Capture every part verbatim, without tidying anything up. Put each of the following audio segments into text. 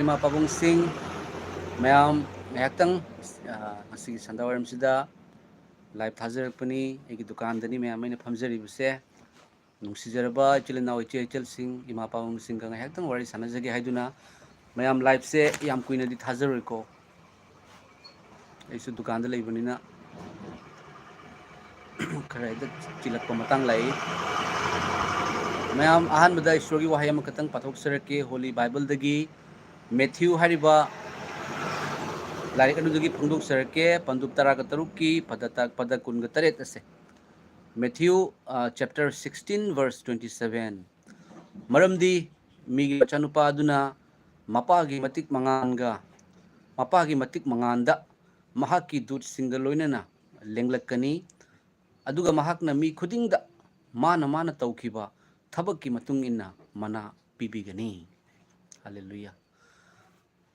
ꯏꯃꯥ ꯄꯥꯕꯨꯡꯁꯤꯡ, ꯃꯌꯥꯝ ꯉꯥꯏꯍꯥꯛꯇꯪ, ꯑ, ꯉꯁꯤꯒꯤ ꯁꯟꯗꯥ ꯋꯥꯏꯔꯝꯁꯤꯗ live ꯊꯥꯖꯔꯛꯄꯅꯤ꯫ ꯑꯩꯒꯤ ꯗꯨꯀꯥꯟꯗꯅꯤ ꯃꯌꯥꯝ ꯑꯩꯅ ꯐꯝꯖꯔꯤꯕꯁꯦ꯫ ꯅꯨꯡꯁꯤꯖꯔꯕ ꯏꯆꯤꯜ ꯏꯅꯥꯎ, ꯏꯆꯦ ꯏꯆꯜꯁꯤꯡ, ꯏꯃꯥ ꯄꯥꯕꯨꯡꯁꯤꯡꯒ ꯉꯥꯏꯍꯥꯛꯇꯪ ꯋꯥꯔꯤ ꯁꯥꯟꯅꯖꯒꯦ ꯍꯥꯏꯗꯨꯅ꯫ ꯃꯌꯥꯝ liveꯁꯦ ꯌꯥꯝ ꯀꯨꯏꯅꯗꯤ ꯊꯥꯖꯔꯣꯏꯀꯣ, ꯑꯩꯁꯨ ꯗꯨꯀꯥꯟꯗ ꯂꯩꯕꯅꯤꯅ ꯈꯔ ꯍꯦꯛꯇ ꯆꯤꯜꯂꯛꯄ ꯃꯇꯥꯡ ꯂꯥꯛꯏ꯫ ꯃꯌꯥꯝ, ꯑꯍꯥꯟꯕꯗ ꯏꯁꯣꯔꯒꯤ ꯋꯥꯍꯩ ꯑꯃꯈꯛꯇꯪ ꯄꯥꯊꯣꯛꯆꯔꯛꯀꯦ, Holy Bibleꯗꯒꯤ꯫ ꯃꯦꯊ꯭ꯌꯨ ꯍꯥꯏꯔꯤꯕ ꯂꯥꯏꯔꯤꯛ ꯑꯗꯨꯗꯒꯤ ꯐꯣꯡꯗꯣꯛꯆꯔꯛꯀꯦ, ꯄꯟꯗꯨꯞ ꯇꯔꯥꯒ ꯇꯔꯨꯛꯀꯤ ꯄꯗ ꯇ-, ꯄꯗ ꯀꯨꯟꯒ ꯇꯔꯦꯠ ꯑꯁꯦ꯫ ꯃꯦꯊ꯭ꯌꯨ, ꯑ, chapter sixteen, verse twenty-seven꯫ "ꯃꯔꯝꯗꯤ ꯃꯤꯒꯤ ꯃꯆꯥꯅꯨꯄꯥ ꯑꯗꯨꯅ ꯃꯄꯥꯒꯤ ꯃꯇꯤꯛ ꯃꯉꯥꯜꯒ, ꯃꯄꯥꯒꯤ ꯃꯇꯤꯛ ꯃꯉꯥꯜꯗ ꯃꯍꯥꯛꯀꯤ ꯗꯨꯠꯁꯤꯡꯒ ꯂꯣꯏꯅꯅ ꯂꯦꯡꯂꯛꯀꯅꯤ, ꯑꯗꯨꯒ ꯃꯍꯥꯛꯅ ꯃꯤ ꯈꯨꯗꯤꯡꯗ ꯃꯥꯅ ꯃꯥꯅ ꯇꯧꯈꯤꯕ ꯊꯕꯛꯀꯤ ꯃꯇꯨꯡ ꯏꯟꯅ ꯃꯅꯥ ꯄꯤꯕꯤꯒꯅꯤ꯫" ꯍꯜꯂꯦꯂꯨꯌꯥ꯫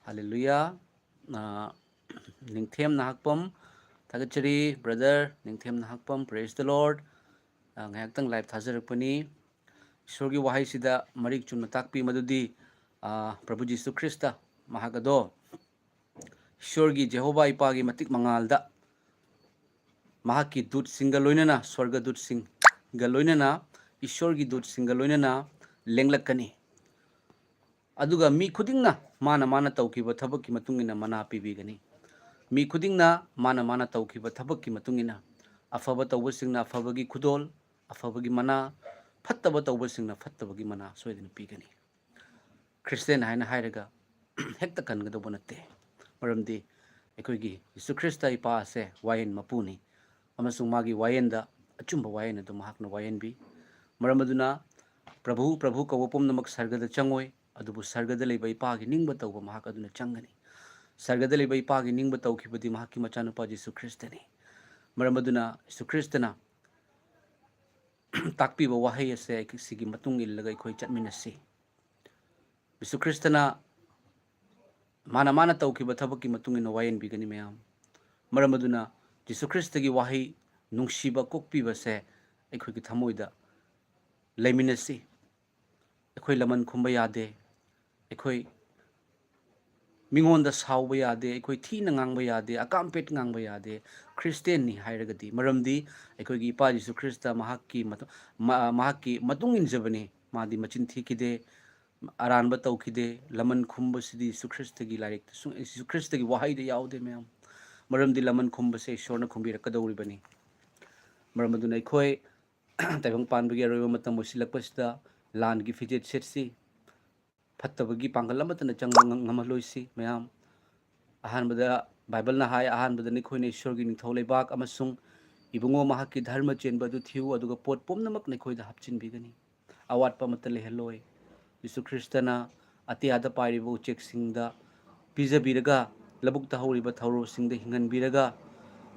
ꯍꯜꯂꯦꯂꯨꯌꯥ꯫ ꯑ, ꯅꯤꯡꯊꯦꯝ ꯅꯍꯥꯛꯄꯝ, ꯊꯥꯒꯠꯆꯔꯤ, brother ꯅꯤꯡꯊꯦꯝ Nahakpam, praise the Lord꯫ ꯑ, ꯉꯥꯏꯍꯥꯛꯇꯪ live ꯊꯥꯖꯔꯛꯄꯅꯤ꯫ ꯏꯁꯣꯔꯒꯤ ꯋꯥꯍꯩꯁꯤꯗ ꯃꯔꯤꯛ ꯆꯨꯝꯅ ꯇꯥꯛꯄꯤ ꯃꯗꯨꯗꯤ, ꯑ, ꯄ꯭ꯔꯚꯨ ꯖꯤꯁꯨ ꯈ꯭ꯔꯤꯁꯇ ꯃꯍꯥꯛ ꯑꯗꯣ ꯏꯁꯣꯔꯒꯤ ꯖꯦꯍꯣꯚꯥ ꯏꯄꯥꯒꯤ ꯃꯇꯤꯛ ꯃꯉꯥꯜꯗ ꯃꯍꯥꯛꯀꯤ ꯗꯨꯠꯁꯤꯡꯒ ꯂꯣꯏꯅꯅ, ꯁ꯭ꯋꯔꯒ ꯗꯨꯠꯁꯤꯡꯒ ꯂꯣꯏꯅꯅ, ꯏꯁꯣꯔꯒꯤ ꯗꯨꯠꯁꯤꯡꯒ ꯂꯣꯏꯅꯅ ꯂꯦꯡꯂꯛꯀꯅꯤ꯫ ꯑꯗꯨꯒ ꯃꯤ ꯈꯨꯗꯤꯡꯅ ꯃꯥꯅ ꯃꯥꯅ ꯇꯧꯈꯤꯕ ꯊꯕꯛꯀꯤ ꯃꯇꯨꯡ ꯏꯟꯅ ꯃꯅꯥ ꯄꯤꯕꯤꯒꯅꯤ꯫ ꯃꯤ ꯈꯨꯗꯤꯡꯅ ꯃꯥꯅ ꯃꯥꯅ ꯇꯧꯈꯤꯕ ꯊꯕꯛꯀꯤ ꯃꯇꯨꯡ ꯏꯟꯅ, ꯑꯐꯕ ꯇꯧꯕꯁꯤꯡꯅ ꯑꯐꯕꯒꯤ ꯈꯨꯗꯣꯜ, ꯑꯐꯕꯒꯤ ꯃꯅꯥ, ꯐꯠꯇꯕ ꯇꯧꯕꯁꯤꯡꯅ ꯐꯠꯇꯕꯒꯤ ꯃꯅꯥ ꯁꯣꯏꯗꯅ ꯄꯤꯒꯅꯤ꯫ ꯈ꯭ꯔꯤꯁꯇꯦꯟ ꯍꯥꯏꯅ ꯍꯥꯏꯔꯒ ꯍꯦꯛꯇ ꯀꯟꯒꯗꯧꯕ ꯅꯠꯇꯦ꯫ ꯃꯔꯝꯗꯤ ꯑꯩꯈꯣꯏꯒꯤ ꯖꯤꯁꯨ ꯈ꯭ꯔꯤꯁꯇ ꯏꯄꯥ ꯑꯁꯦ ꯋꯥꯌꯦꯟ ꯃꯄꯨꯅꯤ, ꯑꯃꯁꯨꯡ ꯃꯥꯒꯤ ꯋꯥꯌꯦꯟꯗ ꯑꯆꯨꯝꯕ ꯋꯥꯌꯦꯟ ꯑꯗꯨ ꯃꯍꯥꯛꯅ ꯋꯥꯌꯦꯟꯕꯤ꯫ ꯃꯔꯝ ꯑꯗꯨꯅ ꯄ꯭ꯔꯚꯨ, ꯄ꯭ꯔꯚꯨ ꯀꯧꯕ ꯄꯨꯝꯅꯃꯛ ꯁꯔꯒꯗ ꯆꯪꯉꯣꯏ, ꯑꯗꯨꯕꯨ ꯁꯔꯒꯗ ꯂꯩꯕ ꯏꯄꯥꯒꯤ ꯅꯤꯡꯕ ꯇꯧꯕ ꯃꯍꯥꯛ ꯑꯗꯨꯅ ꯆꯪꯒꯅꯤ꯫ ꯁꯔꯒꯗ ꯂꯩꯕ ꯏꯄꯥꯒꯤ ꯅꯤꯡꯕ ꯇꯧꯈꯤꯕꯗꯤ ꯃꯍꯥꯛꯀꯤ ꯃꯆꯥꯅꯨꯄꯥ ꯖꯤꯁꯨ ꯈ꯭ꯔꯤꯁꯇꯅꯤ꯫ ꯃꯔꯝ ꯑꯗꯨꯅ ꯖꯤꯁꯨ ꯈ꯭ꯔꯤꯁꯇꯅ ꯇꯥꯛꯄꯤꯕ ꯋꯥꯍꯩ ꯑꯁꯦ ꯁꯤꯒꯤ ꯃꯇꯨꯡ ꯏꯜꯂꯒ ꯑꯩꯈꯣꯏ ꯆꯠꯃꯤꯟꯅꯁꯤ꯫ ꯖꯤꯁꯨ ꯈ꯭ꯔꯤꯁꯇꯅ ꯃꯥꯅ ꯃꯥꯅ ꯇꯧꯈꯤꯕ ꯊꯕꯛꯀꯤ ꯃꯇꯨꯡ ꯏꯟꯅ ꯋꯥꯌꯦꯟꯕꯤꯒꯅꯤ ꯃꯌꯥꯝ꯫ ꯃꯔꯝ ꯑꯗꯨꯅ ꯖꯤꯁꯨ ꯈ꯭ꯔꯤꯁꯇꯒꯤ ꯋꯥꯍꯩ ꯅꯨꯡꯁꯤꯕ ꯀꯣꯛꯄꯤꯕꯁꯦ ꯑꯩꯈꯣꯏꯒꯤ ꯊꯃꯣꯏꯗ ꯂꯩꯃꯤꯟꯅꯁꯤ꯫ ꯑꯩꯈꯣꯏ ꯂꯃꯟ ꯈꯨꯝꯕ ꯌꯥꯗꯦ, ꯑꯩꯈꯣꯏ ꯃꯤꯉꯣꯟꯗ ꯁꯥꯎꯕ ꯌꯥꯗꯦ, ꯑꯩꯈꯣꯏ ꯊꯤꯅ ꯉꯥꯡꯕ ꯌꯥꯗꯦ, ꯑꯀꯥꯝꯄꯦꯠ ꯉꯥꯡꯕ ꯌꯥꯗꯦ꯫ ꯈ꯭ꯔꯤꯁꯇꯦꯟꯅꯤ ꯍꯥꯏꯔꯒꯗꯤ, ꯃꯔꯝꯗꯤ ꯑꯩꯈꯣꯏꯒꯤ ꯏꯄꯥ ꯖꯤꯁꯨ ꯈ꯭ꯔꯤꯁꯇ ꯃꯍꯥꯛꯀꯤ ꯃꯇꯨꯡ, ꯃ-, ꯃꯍꯥꯛꯀꯤ ꯃꯇꯨꯡ ꯏꯟꯖꯕꯅꯤ꯫ ꯃꯥꯗꯤ ꯃꯆꯤꯟ ꯊꯤꯈꯤꯗꯦ, ꯑꯔꯥꯟꯕ ꯇꯧꯈꯤꯗꯦ꯫ ꯂꯃꯟ ꯈꯨꯝꯕꯁꯤꯗꯤ ꯖꯤꯁꯨ ꯈ꯭ꯔꯤꯁꯇꯒꯤ ꯂꯥꯏꯔꯤꯛꯇ ꯁꯨꯡ-, ꯖꯤꯁꯨ ꯈ꯭ꯔꯤꯁꯇꯒꯤ ꯋꯥꯍꯩꯗ ꯌꯥꯎꯗꯦ, ꯃꯌꯥꯝ꯫ ꯃꯔꯝꯗꯤ ꯂꯃꯟ ꯈꯨꯝꯕꯁꯦ ꯏꯁꯣꯔꯅ ꯈꯨꯝꯕꯤꯔꯛꯀꯗꯧꯔꯤꯕꯅꯤ꯫ ꯃꯔꯝ ꯑꯗꯨꯅ ꯑꯩꯈꯣꯏ ꯇꯥꯏꯕꯪ ꯄꯥꯟꯕꯒꯤ ꯑꯔꯣꯏꯕ ꯃꯇꯝ ꯑꯣꯏꯁꯤꯜꯂꯛꯄꯁꯤꯗ ꯂꯥꯟꯒꯤ ꯐꯤꯖꯦꯠ ꯁꯦꯠꯁꯤ, ꯐꯠꯇꯕꯒꯤ ꯄꯥꯡꯒꯜ ꯑꯃꯠꯇꯅ ꯆꯪꯕ ꯉꯝ-, ꯉꯝꯍꯜꯂꯣꯏꯁꯤ, ꯃꯌꯥꯝ꯫ ꯑꯍꯥꯟꯕꯗ ꯕꯥꯏꯕꯜꯅ ꯍꯥꯏ, "ꯑꯍꯥꯟꯕꯗ ꯅꯈꯣꯏꯅ ꯏꯁꯣꯔꯒꯤ ꯅꯤꯡꯊꯧ ꯂꯩꯕꯥꯛ ꯑꯃꯁꯨꯡ ꯏꯕꯨꯡꯉꯣ ꯃꯍꯥꯛꯀꯤ ꯙꯔꯃ ꯆꯦꯟꯕ ꯑꯗꯨ ꯊꯤꯌꯨ, ꯑꯗꯨꯒ ꯄꯣꯠ ꯄꯨꯝꯅꯃꯛ ꯅꯈꯣꯏꯗ ꯍꯥꯞꯆꯤꯟꯕꯤꯒꯅꯤ꯫" ꯑꯋꯥꯠꯄ ꯑꯃꯠꯇ ꯂꯩꯍꯜꯂꯣꯏ꯫ ꯖꯤꯁꯨ ꯈ꯭ꯔꯤꯁꯇꯅ ꯑꯇꯤꯌꯥꯗ ꯄꯥꯏꯔꯤꯕ ꯎꯆꯦꯛꯁꯤꯡꯗ ꯄꯤꯖꯕꯤꯔꯒ, ꯂꯧꯕꯨꯛꯇ ꯍꯧꯔꯤꯕ ꯊꯧꯔꯣꯁꯤꯡꯗ ꯍꯤꯡꯍꯟꯕꯤꯔꯒ,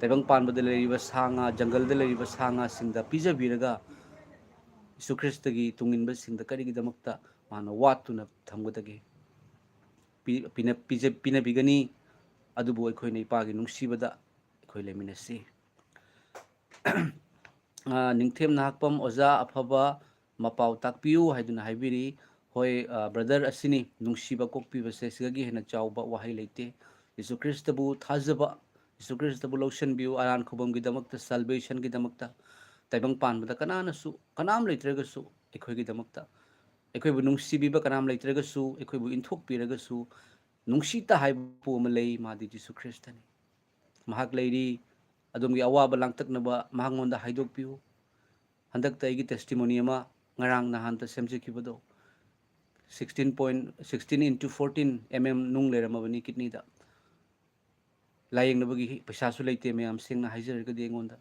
ꯇꯥꯏꯕꯪ ꯄꯥꯟꯕꯗ ꯂꯩꯔꯤꯕ ꯁꯥ ꯉꯥ, ꯖꯪꯒꯜꯗ ꯂꯩꯔꯤꯕ ꯁꯥ ꯉꯥꯁꯤꯡꯗ ꯄꯤꯖꯕꯤꯔꯒ, ꯖꯤꯁꯨ ꯈ꯭ꯔꯤꯁꯇꯒꯤ ꯇꯨꯡꯏꯟꯕꯁꯤꯡꯗ ꯀꯔꯤꯒꯤꯗꯃꯛꯇ ꯃꯥꯅ ꯋꯥꯠꯇꯨꯅ ꯊꯝꯒꯗꯒꯦ? ꯄꯤ-, ꯄꯤꯅ-, ꯄꯤꯖ-, ꯄꯤꯅꯕꯤꯒꯅꯤ꯫ ꯑꯗꯨꯕꯨ ꯑꯩꯈꯣꯏꯅ ꯏꯄꯥꯒꯤ ꯅꯨꯡꯁꯤꯕꯗ ꯑꯩꯈꯣꯏ ꯂꯩꯃꯤꯟꯅꯁꯤ꯫ ꯑ, ꯅꯤꯡꯊꯦꯝ ꯅꯍꯥꯛꯄꯝ ꯑꯣꯖꯥ ꯑꯐꯕ, ꯃꯄꯥꯎ ꯇꯥꯛꯄꯤꯌꯨ ꯍꯥꯏꯗꯨꯅ ꯍꯥꯏꯕꯤꯔꯤ꯫ ꯍꯣꯏ, ꯑ, brother, ꯑꯁꯤꯅꯤ ꯅꯨꯡꯁꯤꯕ ꯀꯣꯛꯄꯤꯕꯁꯦ, ꯁꯤꯗꯒꯤ ꯍꯦꯟꯅ ꯆꯥꯎꯕ ꯋꯥꯍꯩ ꯂꯩꯇꯦ꯫ ꯖꯤꯁꯨ ꯈ꯭ꯔꯤꯁꯇꯕꯨ ꯊꯥꯖꯕ, ꯖꯤꯁꯨ ꯈ꯭ꯔꯤꯁꯇꯕꯨ ꯂꯧꯁꯤꯟꯕꯤꯌꯨ꯫ ꯑꯔꯥꯟ ꯈꯨꯕꯝꯒꯤꯗꯃꯛꯇ, salvation ꯒꯤꯗꯃꯛꯇ ꯇꯥꯏꯕꯪ ꯄꯥꯟꯕꯗ ꯀꯅꯥꯅꯁꯨ, ꯀꯅꯥꯝ ꯂꯩꯇ꯭ꯔꯒꯁꯨ ꯑꯩꯈꯣꯏꯒꯤꯗꯃꯛꯇ, ꯑꯩꯈꯣꯏꯕꯨ ꯅꯨꯡꯁꯤꯕꯤꯕ ꯀꯅꯥꯝ ꯂꯩꯇ꯭ꯔꯒꯁꯨ, ꯑꯩꯈꯣꯏꯕꯨ ꯏꯟꯊꯣꯛꯄꯤꯔꯒꯁꯨ, ꯅꯨꯡꯁꯤꯠꯇ ꯍꯥꯏꯕ ꯄꯣ ꯑꯃ ꯂꯩ, ꯃꯥꯗꯤ ꯖꯤꯁꯨ ꯈ꯭ꯔꯤꯁꯇꯅꯤ꯫ ꯃꯍꯥꯛ ꯂꯩꯔꯤ꯫ ꯑꯗꯣꯝꯒꯤ ꯑꯋꯥꯕ ꯂꯥꯡꯇꯛꯅꯕ ꯃꯍꯥꯛꯉꯣꯟꯗ ꯍꯥꯏꯗꯣꯛꯄꯤꯌꯨ꯫ ꯍꯟꯗꯛꯇ ꯑꯩꯒꯤ testimony ꯑꯃ ꯉꯔꯥꯡ ꯅꯍꯥꯟꯇ ꯁꯦꯝꯖꯈꯤꯕꯗꯣ, sixteen point, sixteen into fourteen M M ꯅꯨꯡ ꯂꯩꯔꯝꯃꯕꯅꯤ kidney ꯗ꯫ ꯂꯥꯌꯦꯡꯅꯕꯒꯤ ꯄꯩꯁꯥꯁꯨ ꯂꯩꯇꯦ, ꯃꯌꯥꯝ, ꯁꯦꯡꯅ ꯍꯥꯏꯖꯔꯒꯗꯤ ꯑꯩꯉꯣꯟꯗ꯫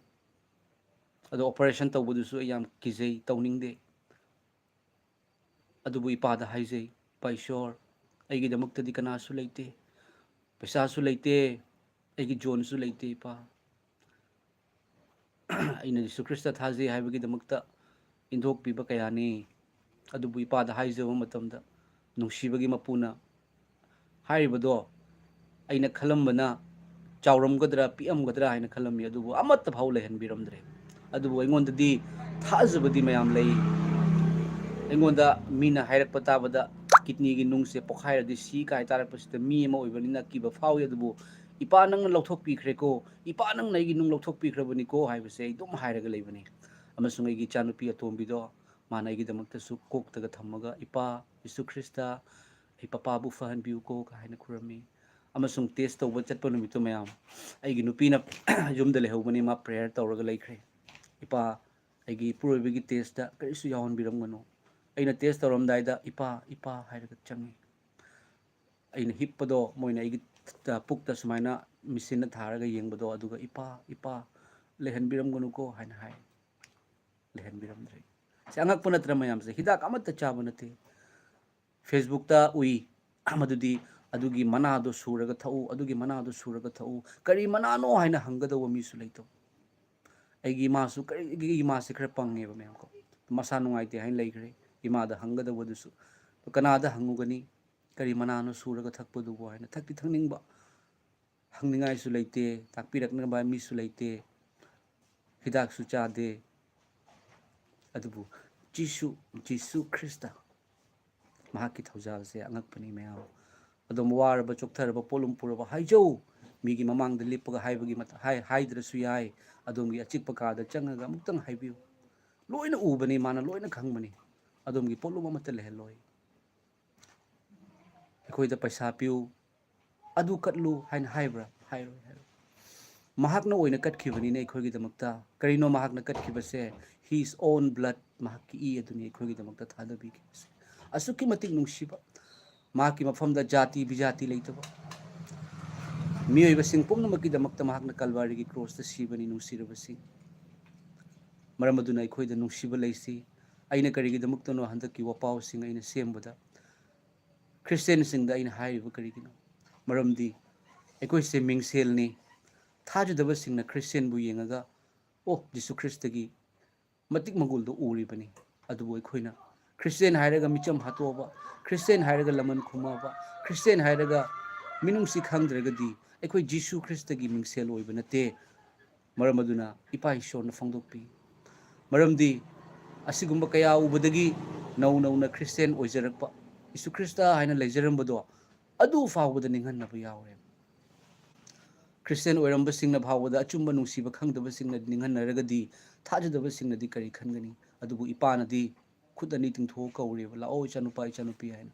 ꯑꯗꯣ operation ꯇꯧꯕꯗꯨꯁꯨ ꯑꯩ ꯌꯥꯝ ꯀꯤꯖꯩ, ꯇꯧꯅꯤꯡꯗꯦ꯫ ꯑꯗꯨꯕꯨ ꯏꯄꯥꯗ ꯍꯥꯏꯖꯩ, "ꯏꯄꯥ ꯏꯁꯣꯔ, ꯑꯩꯒꯤꯗꯃꯛꯇꯗꯤ ꯀꯅꯥꯁꯨ ꯂꯩꯇꯦ, ꯄꯩꯁꯥꯁꯨ ꯂꯩꯇꯦ, ꯑꯩꯒꯤ ꯖꯣꯟꯁꯨ ꯂꯩꯇꯦ, ꯏꯄꯥ꯫ ꯑꯩꯅ ꯖꯤꯁꯨ ꯈ꯭ꯔꯤꯁꯇ ꯊꯥꯖꯩ ꯍꯥꯏꯕꯒꯤꯗꯃꯛꯇ ꯏꯟꯊꯣꯛꯄꯤꯕ ꯀꯌꯥꯅꯤ꯫ ꯑꯗꯨꯕꯨ ꯏꯄꯥꯗ ꯍꯥꯏꯖꯕ ꯃꯇꯝꯗ ꯅꯨꯡꯁꯤꯕꯒꯤ ꯃꯄꯨꯅ ꯍꯥꯏꯔꯤꯕꯗꯣ ꯑꯩꯅ ꯈꯜꯂꯝꯕꯅ ꯆꯥꯎꯔꯝꯒꯗ꯭ꯔꯥ, ꯄꯤꯛꯑꯝꯒꯗ꯭ꯔꯥ ꯍꯥꯏꯅ ꯈꯜꯂꯝꯃꯤ, ꯑꯗꯨꯕꯨ ꯑꯃꯠꯇ ꯐꯥꯎ ꯂꯩꯍꯟꯕꯤꯔꯝꯗ꯭ꯔꯦ꯫ ꯑꯗꯨꯕꯨ ꯑꯩꯉꯣꯟꯗꯗꯤ ꯊꯥꯖꯕꯗꯤ ꯃꯌꯥꯝ ꯂꯩ꯫ ꯑꯩꯉꯣꯟꯗ ꯃꯤꯅ ꯍꯥꯏꯔꯛꯄ ꯇꯥꯕꯗ ꯀꯤꯗꯅꯤꯒꯤ ꯅꯨꯡꯁꯦ ꯄꯣꯛꯈꯥꯏꯔꯗꯤ ꯁꯤ ꯀꯥꯏ ꯇꯥꯔꯛꯄꯁꯤꯗ ꯃꯤ ꯑꯃ ꯑꯣꯏꯕꯅꯤꯅ ꯑꯀꯤꯕ ꯐꯥꯎꯏ꯫ ꯑꯗꯨꯕꯨ "ꯏꯄꯥ, ꯅꯪꯅ ꯂꯧꯊꯣꯛꯄꯤꯈ꯭ꯔꯦꯀꯣ, ꯏꯄꯥ, ꯅꯪꯅ ꯑꯩꯒꯤ ꯅꯨꯡ ꯂꯧꯊꯣꯛꯄꯤꯈ꯭ꯔꯕꯅꯤꯀꯣ" ꯍꯥꯏꯕꯁꯦ ꯑꯩ ꯑꯗꯨꯝ ꯍꯥꯏꯔꯒ ꯂꯩꯕꯅꯤ꯫ ꯑꯃꯁꯨꯡ ꯑꯩꯒꯤ ꯏꯆꯥꯅꯨꯄꯤ ꯑꯇꯣꯝꯕꯤꯗꯣ, ꯃꯥꯅ ꯑꯩꯒꯤꯗꯃꯛꯇꯁꯨ ꯀꯣꯛꯇꯒ ꯊꯝꯃꯒ, "ꯏꯄꯥ, ꯖꯤꯁꯨ ꯈ꯭ꯔꯤꯁꯇ, ꯑꯩ ꯄꯄꯥꯕꯨ ꯐꯍꯟꯕꯤꯌꯨꯀꯣ" ꯍꯥꯏꯅ ꯈꯨꯔꯝꯃꯤ꯫ ꯑꯃꯁꯨꯡ ꯇꯦꯁ ꯇꯧꯕ ꯆꯠꯄ ꯅꯨꯃꯤꯠꯇꯨ, ꯃꯌꯥꯝ, ꯑꯩꯒꯤ ꯅꯨꯄꯤꯅ ꯌꯨꯝꯗ ꯂꯩꯍꯧꯕꯅꯤ, ꯃꯥ ꯄ꯭ꯔꯦꯌꯔ ꯇꯧꯔꯒ ꯂꯩꯈ꯭ꯔꯦ꯫ "ꯏꯄꯥ, ꯑꯩꯒꯤ ꯏꯄꯨꯔꯣꯏꯕꯒꯤ ꯇꯦꯁꯇ ꯀꯔꯤꯁꯨ ꯌꯥꯎꯍꯟꯕꯤꯔꯝꯒꯅꯨ꯫ ꯑꯩꯅ ꯇꯦꯁ ꯇꯧꯔꯝꯗꯥꯏꯗ 'ꯏꯄꯥ, ꯏꯄꯥ' ꯍꯥꯏꯔꯒ ꯆꯪꯉꯤ꯫ ꯑꯩꯅ ꯍꯤꯞꯄꯗꯣ, ꯃꯣꯏꯅ ꯑꯩꯒꯤ ꯇ-, ꯄꯨꯛꯇ ꯁꯨꯃꯥꯏꯅ ꯃꯦꯆꯤꯟꯅ ꯊꯥꯔꯒ ꯌꯦꯡꯕꯗꯣ, ꯑꯗꯨꯒ 'ꯏꯄꯥ, ꯏꯄꯥ, ꯂꯩꯍꯟꯕꯤꯔꯝꯒꯅꯨꯀꯣ' ꯍꯥꯏꯅ ꯍꯥꯏ꯫ ꯂꯩꯍꯟꯕꯤꯔꯝꯗ꯭ꯔꯦ꯫ ꯁꯤ ꯑꯉꯛꯄ ꯅꯠꯇ꯭ꯔꯥ ꯃꯌꯥꯝꯁꯦ? ꯍꯤꯗꯥꯛ ꯑꯃꯠꯇ ꯆꯥꯕ ꯅꯠꯇꯦ꯫ ꯐꯦꯁꯕꯨꯛꯇ ꯎꯏ, ꯃꯗꯨꯗꯤ "ꯑꯗꯨꯒꯤ ꯃꯅꯥꯗꯣ ꯁꯨꯔꯒ ꯊꯛꯎ, ꯑꯗꯨꯒꯤ ꯃꯅꯥꯗꯣ ꯁꯨꯔꯒ ꯊꯛꯎ"꯫ ꯀꯔꯤ ꯃꯅꯥꯅꯣ ꯍꯥꯏꯅ ꯍꯪꯒꯗꯧꯕ ꯃꯤꯁꯨ ꯂꯩꯇꯕ꯫ ꯑꯩꯒꯤ ꯏꯃꯥꯁꯨ, ꯀꯔꯤ, ꯑꯩꯒꯤ ꯏꯃꯥꯁꯦ ꯈꯔ ꯄꯪꯉꯦꯕ, ꯃꯌꯥꯝ ꯀꯣ, ꯃꯁꯥ ꯅꯨꯡꯉꯥꯏꯇꯦ ꯍꯥꯏꯅ ꯂꯩꯈ꯭ꯔꯦ꯫ ꯏꯃꯥꯗ ꯍꯪꯒꯗꯧꯕꯗꯨꯁꯨ, "ꯀꯅꯥꯗ ꯍꯪꯉꯨꯒꯅꯤ? ꯀꯔꯤ ꯃꯅꯥꯅꯣ ꯁꯨꯔꯒ ꯊꯛꯄꯗꯨꯕꯨ?" ꯍꯥꯏꯅ꯫ ꯊꯛꯇꯤ ꯊꯛꯅꯤꯡꯕ, ꯍꯪꯅꯤꯡꯉꯥꯏꯁꯨ ꯂꯩꯇꯦ, ꯇꯥꯛꯄꯤꯔꯛꯅꯕ ꯃꯤꯁꯨ ꯂꯩꯇꯦ, ꯍꯤꯗꯥꯛꯁꯨ ꯆꯥꯗꯦ꯫ ꯑꯗꯨꯕꯨ ꯖꯤꯁꯨ, ꯖꯤꯁꯨ ꯈ꯭ꯔꯤꯁꯇ, ꯃꯍꯥꯛꯀꯤ ꯊꯧꯖꯥꯜꯁꯦ ꯑꯉꯛꯄꯅꯤ, ꯃꯌꯥꯝ꯫ ꯑꯗꯣꯝ ꯋꯥꯔꯕ, ꯆꯣꯛꯊꯔꯕ, ꯄꯣꯠꯂꯨꯝ ꯄꯨꯔꯕ, ꯍꯥꯏꯖꯧ꯫ ꯃꯤꯒꯤ ꯃꯃꯥꯡꯗ ꯂꯦꯞꯄꯒ ꯍꯥꯏꯕꯒꯤ ꯃꯊ-, ꯍꯥꯏ-, ꯍꯥꯏꯗ꯭ꯔꯁꯨ ꯌꯥꯏ꯫ ꯑꯗꯣꯝꯒꯤ ꯑꯆꯤꯛꯄ ꯀꯥꯗ ꯆꯪꯉꯒ ꯑꯃꯨꯛꯇꯪ ꯍꯥꯏꯕꯤꯌꯨ꯫ ꯂꯣꯏꯅ ꯎꯕꯅꯤ, ꯃꯥꯅ ꯂꯣꯏꯅ ꯈꯪꯕꯅꯤ꯫ ꯑꯗꯣꯝꯒꯤ ꯄꯣꯠꯂꯨꯝ ꯑꯃꯠꯇ ꯂꯩꯍꯜꯂꯣꯏ꯫ ꯑꯩꯈꯣꯏꯗ "ꯄꯩꯁꯥ ꯄꯤꯌꯨ, ꯑꯗꯨ ꯀꯠꯂꯨ" ꯍꯥꯏꯅ ꯍꯥꯏꯕ꯭ꯔꯥ? ꯍꯥꯏꯔꯣꯏ, ꯍꯥꯏꯔꯣꯏ꯫ ꯃꯍꯥꯛꯅ ꯑꯣꯏꯅ ꯀꯠꯈꯤꯕꯅꯤꯅ ꯑꯩꯈꯣꯏꯒꯤꯗꯃꯛꯇ꯫ ꯀꯔꯤꯅꯣ ꯃꯍꯥꯛꯅ ꯀꯠꯈꯤꯕꯁꯦ? His own blood, ꯃꯍꯥꯛꯀꯤ ꯏ ꯑꯗꯨꯅꯤ ꯑꯩꯈꯣꯏꯒꯤꯗꯃꯛꯇ ꯊꯥꯗꯕꯤꯈꯤꯕꯁꯦ꯫ ꯑꯁꯨꯛꯀꯤ ꯃꯇꯤꯛ ꯅꯨꯡꯁꯤꯕ, ꯃꯍꯥꯛꯀꯤ ꯃꯐꯝꯗ ꯖꯥꯇꯤ ꯕꯤꯖꯥꯇꯤ ꯂꯩꯇꯕ, ꯃꯤꯑꯣꯏꯕꯁꯤꯡ ꯄꯨꯝꯅꯃꯛꯀꯤꯗꯃꯛꯇ ꯃꯍꯥꯛꯅ ꯀꯜꯕꯥꯔꯤꯒꯤ ꯀ꯭ꯔꯣꯁꯇ ꯁꯤꯕꯅꯤ, ꯅꯨꯡꯁꯤꯔꯕꯁꯤꯡ꯫ ꯃꯔꯝ ꯑꯗꯨꯅ ꯑꯩꯈꯣꯏꯗ ꯅꯨꯡꯁꯤꯕ ꯂꯩꯁꯤ꯫ ꯑꯩꯅ ꯀꯔꯤꯒꯤꯗꯃꯛꯇꯅꯣ ꯍꯟꯗꯛꯀꯤ ꯋꯥꯄꯥꯎꯁꯤꯡ ꯑꯩꯅ ꯁꯦꯝꯕꯗ ꯈ꯭ꯔꯤꯁꯇꯤꯌꯥꯟꯁꯤꯡꯗ ꯑꯩꯅ ꯍꯥꯏꯔꯤꯕ ꯀꯔꯤꯒꯤꯅꯣ? ꯃꯔꯝꯗꯤ ꯑꯩꯈꯣꯏꯁꯦ ꯃꯤꯡꯁꯦꯜꯅꯤ꯫ ꯊꯥꯖꯗꯕꯁꯤꯡꯅ ꯈ꯭ꯔꯤꯁꯇꯤꯌꯥꯟꯕꯨ ꯌꯦꯡꯉꯒ, "ꯑꯣ, ꯖꯤꯁꯨ ꯈ꯭ꯔꯤꯁꯇꯒꯤ ꯃꯇꯤꯛ ꯃꯒꯨꯜꯗꯣ ꯎꯔꯤꯕꯅꯤ"꯫ ꯑꯗꯨꯕꯨ ꯑꯩꯈꯣꯏꯅ ꯈ꯭ꯔꯤꯁꯇꯤꯌꯥꯟ ꯍꯥꯏꯔꯒ ꯃꯤꯆꯝ ꯍꯥꯠꯇꯣꯛꯑꯕ, ꯈ꯭ꯔꯤꯁꯇꯤꯌꯥꯟ ꯍꯥꯏꯔꯒ ꯂꯃꯟ ꯈꯨꯝꯃꯛꯑꯕ, ꯈ꯭ꯔꯤꯁꯇꯤꯌꯥꯟ ꯍꯥꯏꯔꯒ ꯃꯤꯅꯨꯡꯁꯤ ꯈꯪꯗ꯭ꯔꯒꯗꯤ ꯑꯩꯈꯣꯏ ꯖꯤꯁꯨ ꯈ꯭ꯔꯤꯁꯇꯒꯤ ꯃꯤꯡꯁꯦꯜ ꯑꯣꯏꯕ ꯅꯠꯇꯦ꯫ ꯃꯔꯝ ꯑꯗꯨꯅ ꯏꯄꯥ ꯏꯁꯣꯔꯅ ꯐꯣꯡꯗꯣꯛꯄꯤ꯫ ꯃꯔꯝꯗꯤ ꯑꯁꯤꯒꯨꯝꯕ ꯀꯌꯥ ꯎꯕꯗꯒꯤ ꯅꯧ ꯅꯧꯅ ꯈ꯭ꯔꯤꯁꯇꯤꯌꯥꯟ ꯑꯣꯏꯖꯔꯛꯄ ꯖꯤꯁꯨ ꯈ꯭ꯔꯤꯁꯇ ꯍꯥꯏꯅ ꯂꯩꯖꯔꯝꯕꯗꯣ ꯑꯗꯨ ꯐꯥꯎꯕꯗ ꯅꯤꯡꯍꯟꯅꯕ ꯌꯥꯎꯔꯦ꯫ ꯈ꯭ꯔꯤꯁꯇꯤꯌꯥꯟ ꯑꯣꯏꯔꯝꯕꯁꯤꯡꯅ ꯐꯥꯎꯕꯗ ꯑꯆꯨꯝꯕ ꯅꯨꯡꯁꯤꯕ ꯈꯪꯗꯕꯁꯤꯡꯅ ꯅꯤꯡꯍꯟꯅꯔꯒꯗꯤ, ꯊꯥꯖꯗꯕꯁꯤꯡꯅꯗꯤ ꯀꯔꯤ ꯈꯟꯒꯅꯤ? ꯑꯗꯨꯕꯨ ꯏꯄꯥꯅꯗꯤ ꯈꯨꯠ ꯑꯅꯤ ꯇꯤꯡꯊꯣꯛꯑ ꯀꯧꯔꯦꯕ, "ꯂꯥꯛꯑꯣ, ꯏꯆꯥꯅꯨꯄꯥ, ꯏꯆꯥꯅꯨꯄꯤ" ꯍꯥꯏꯅ꯫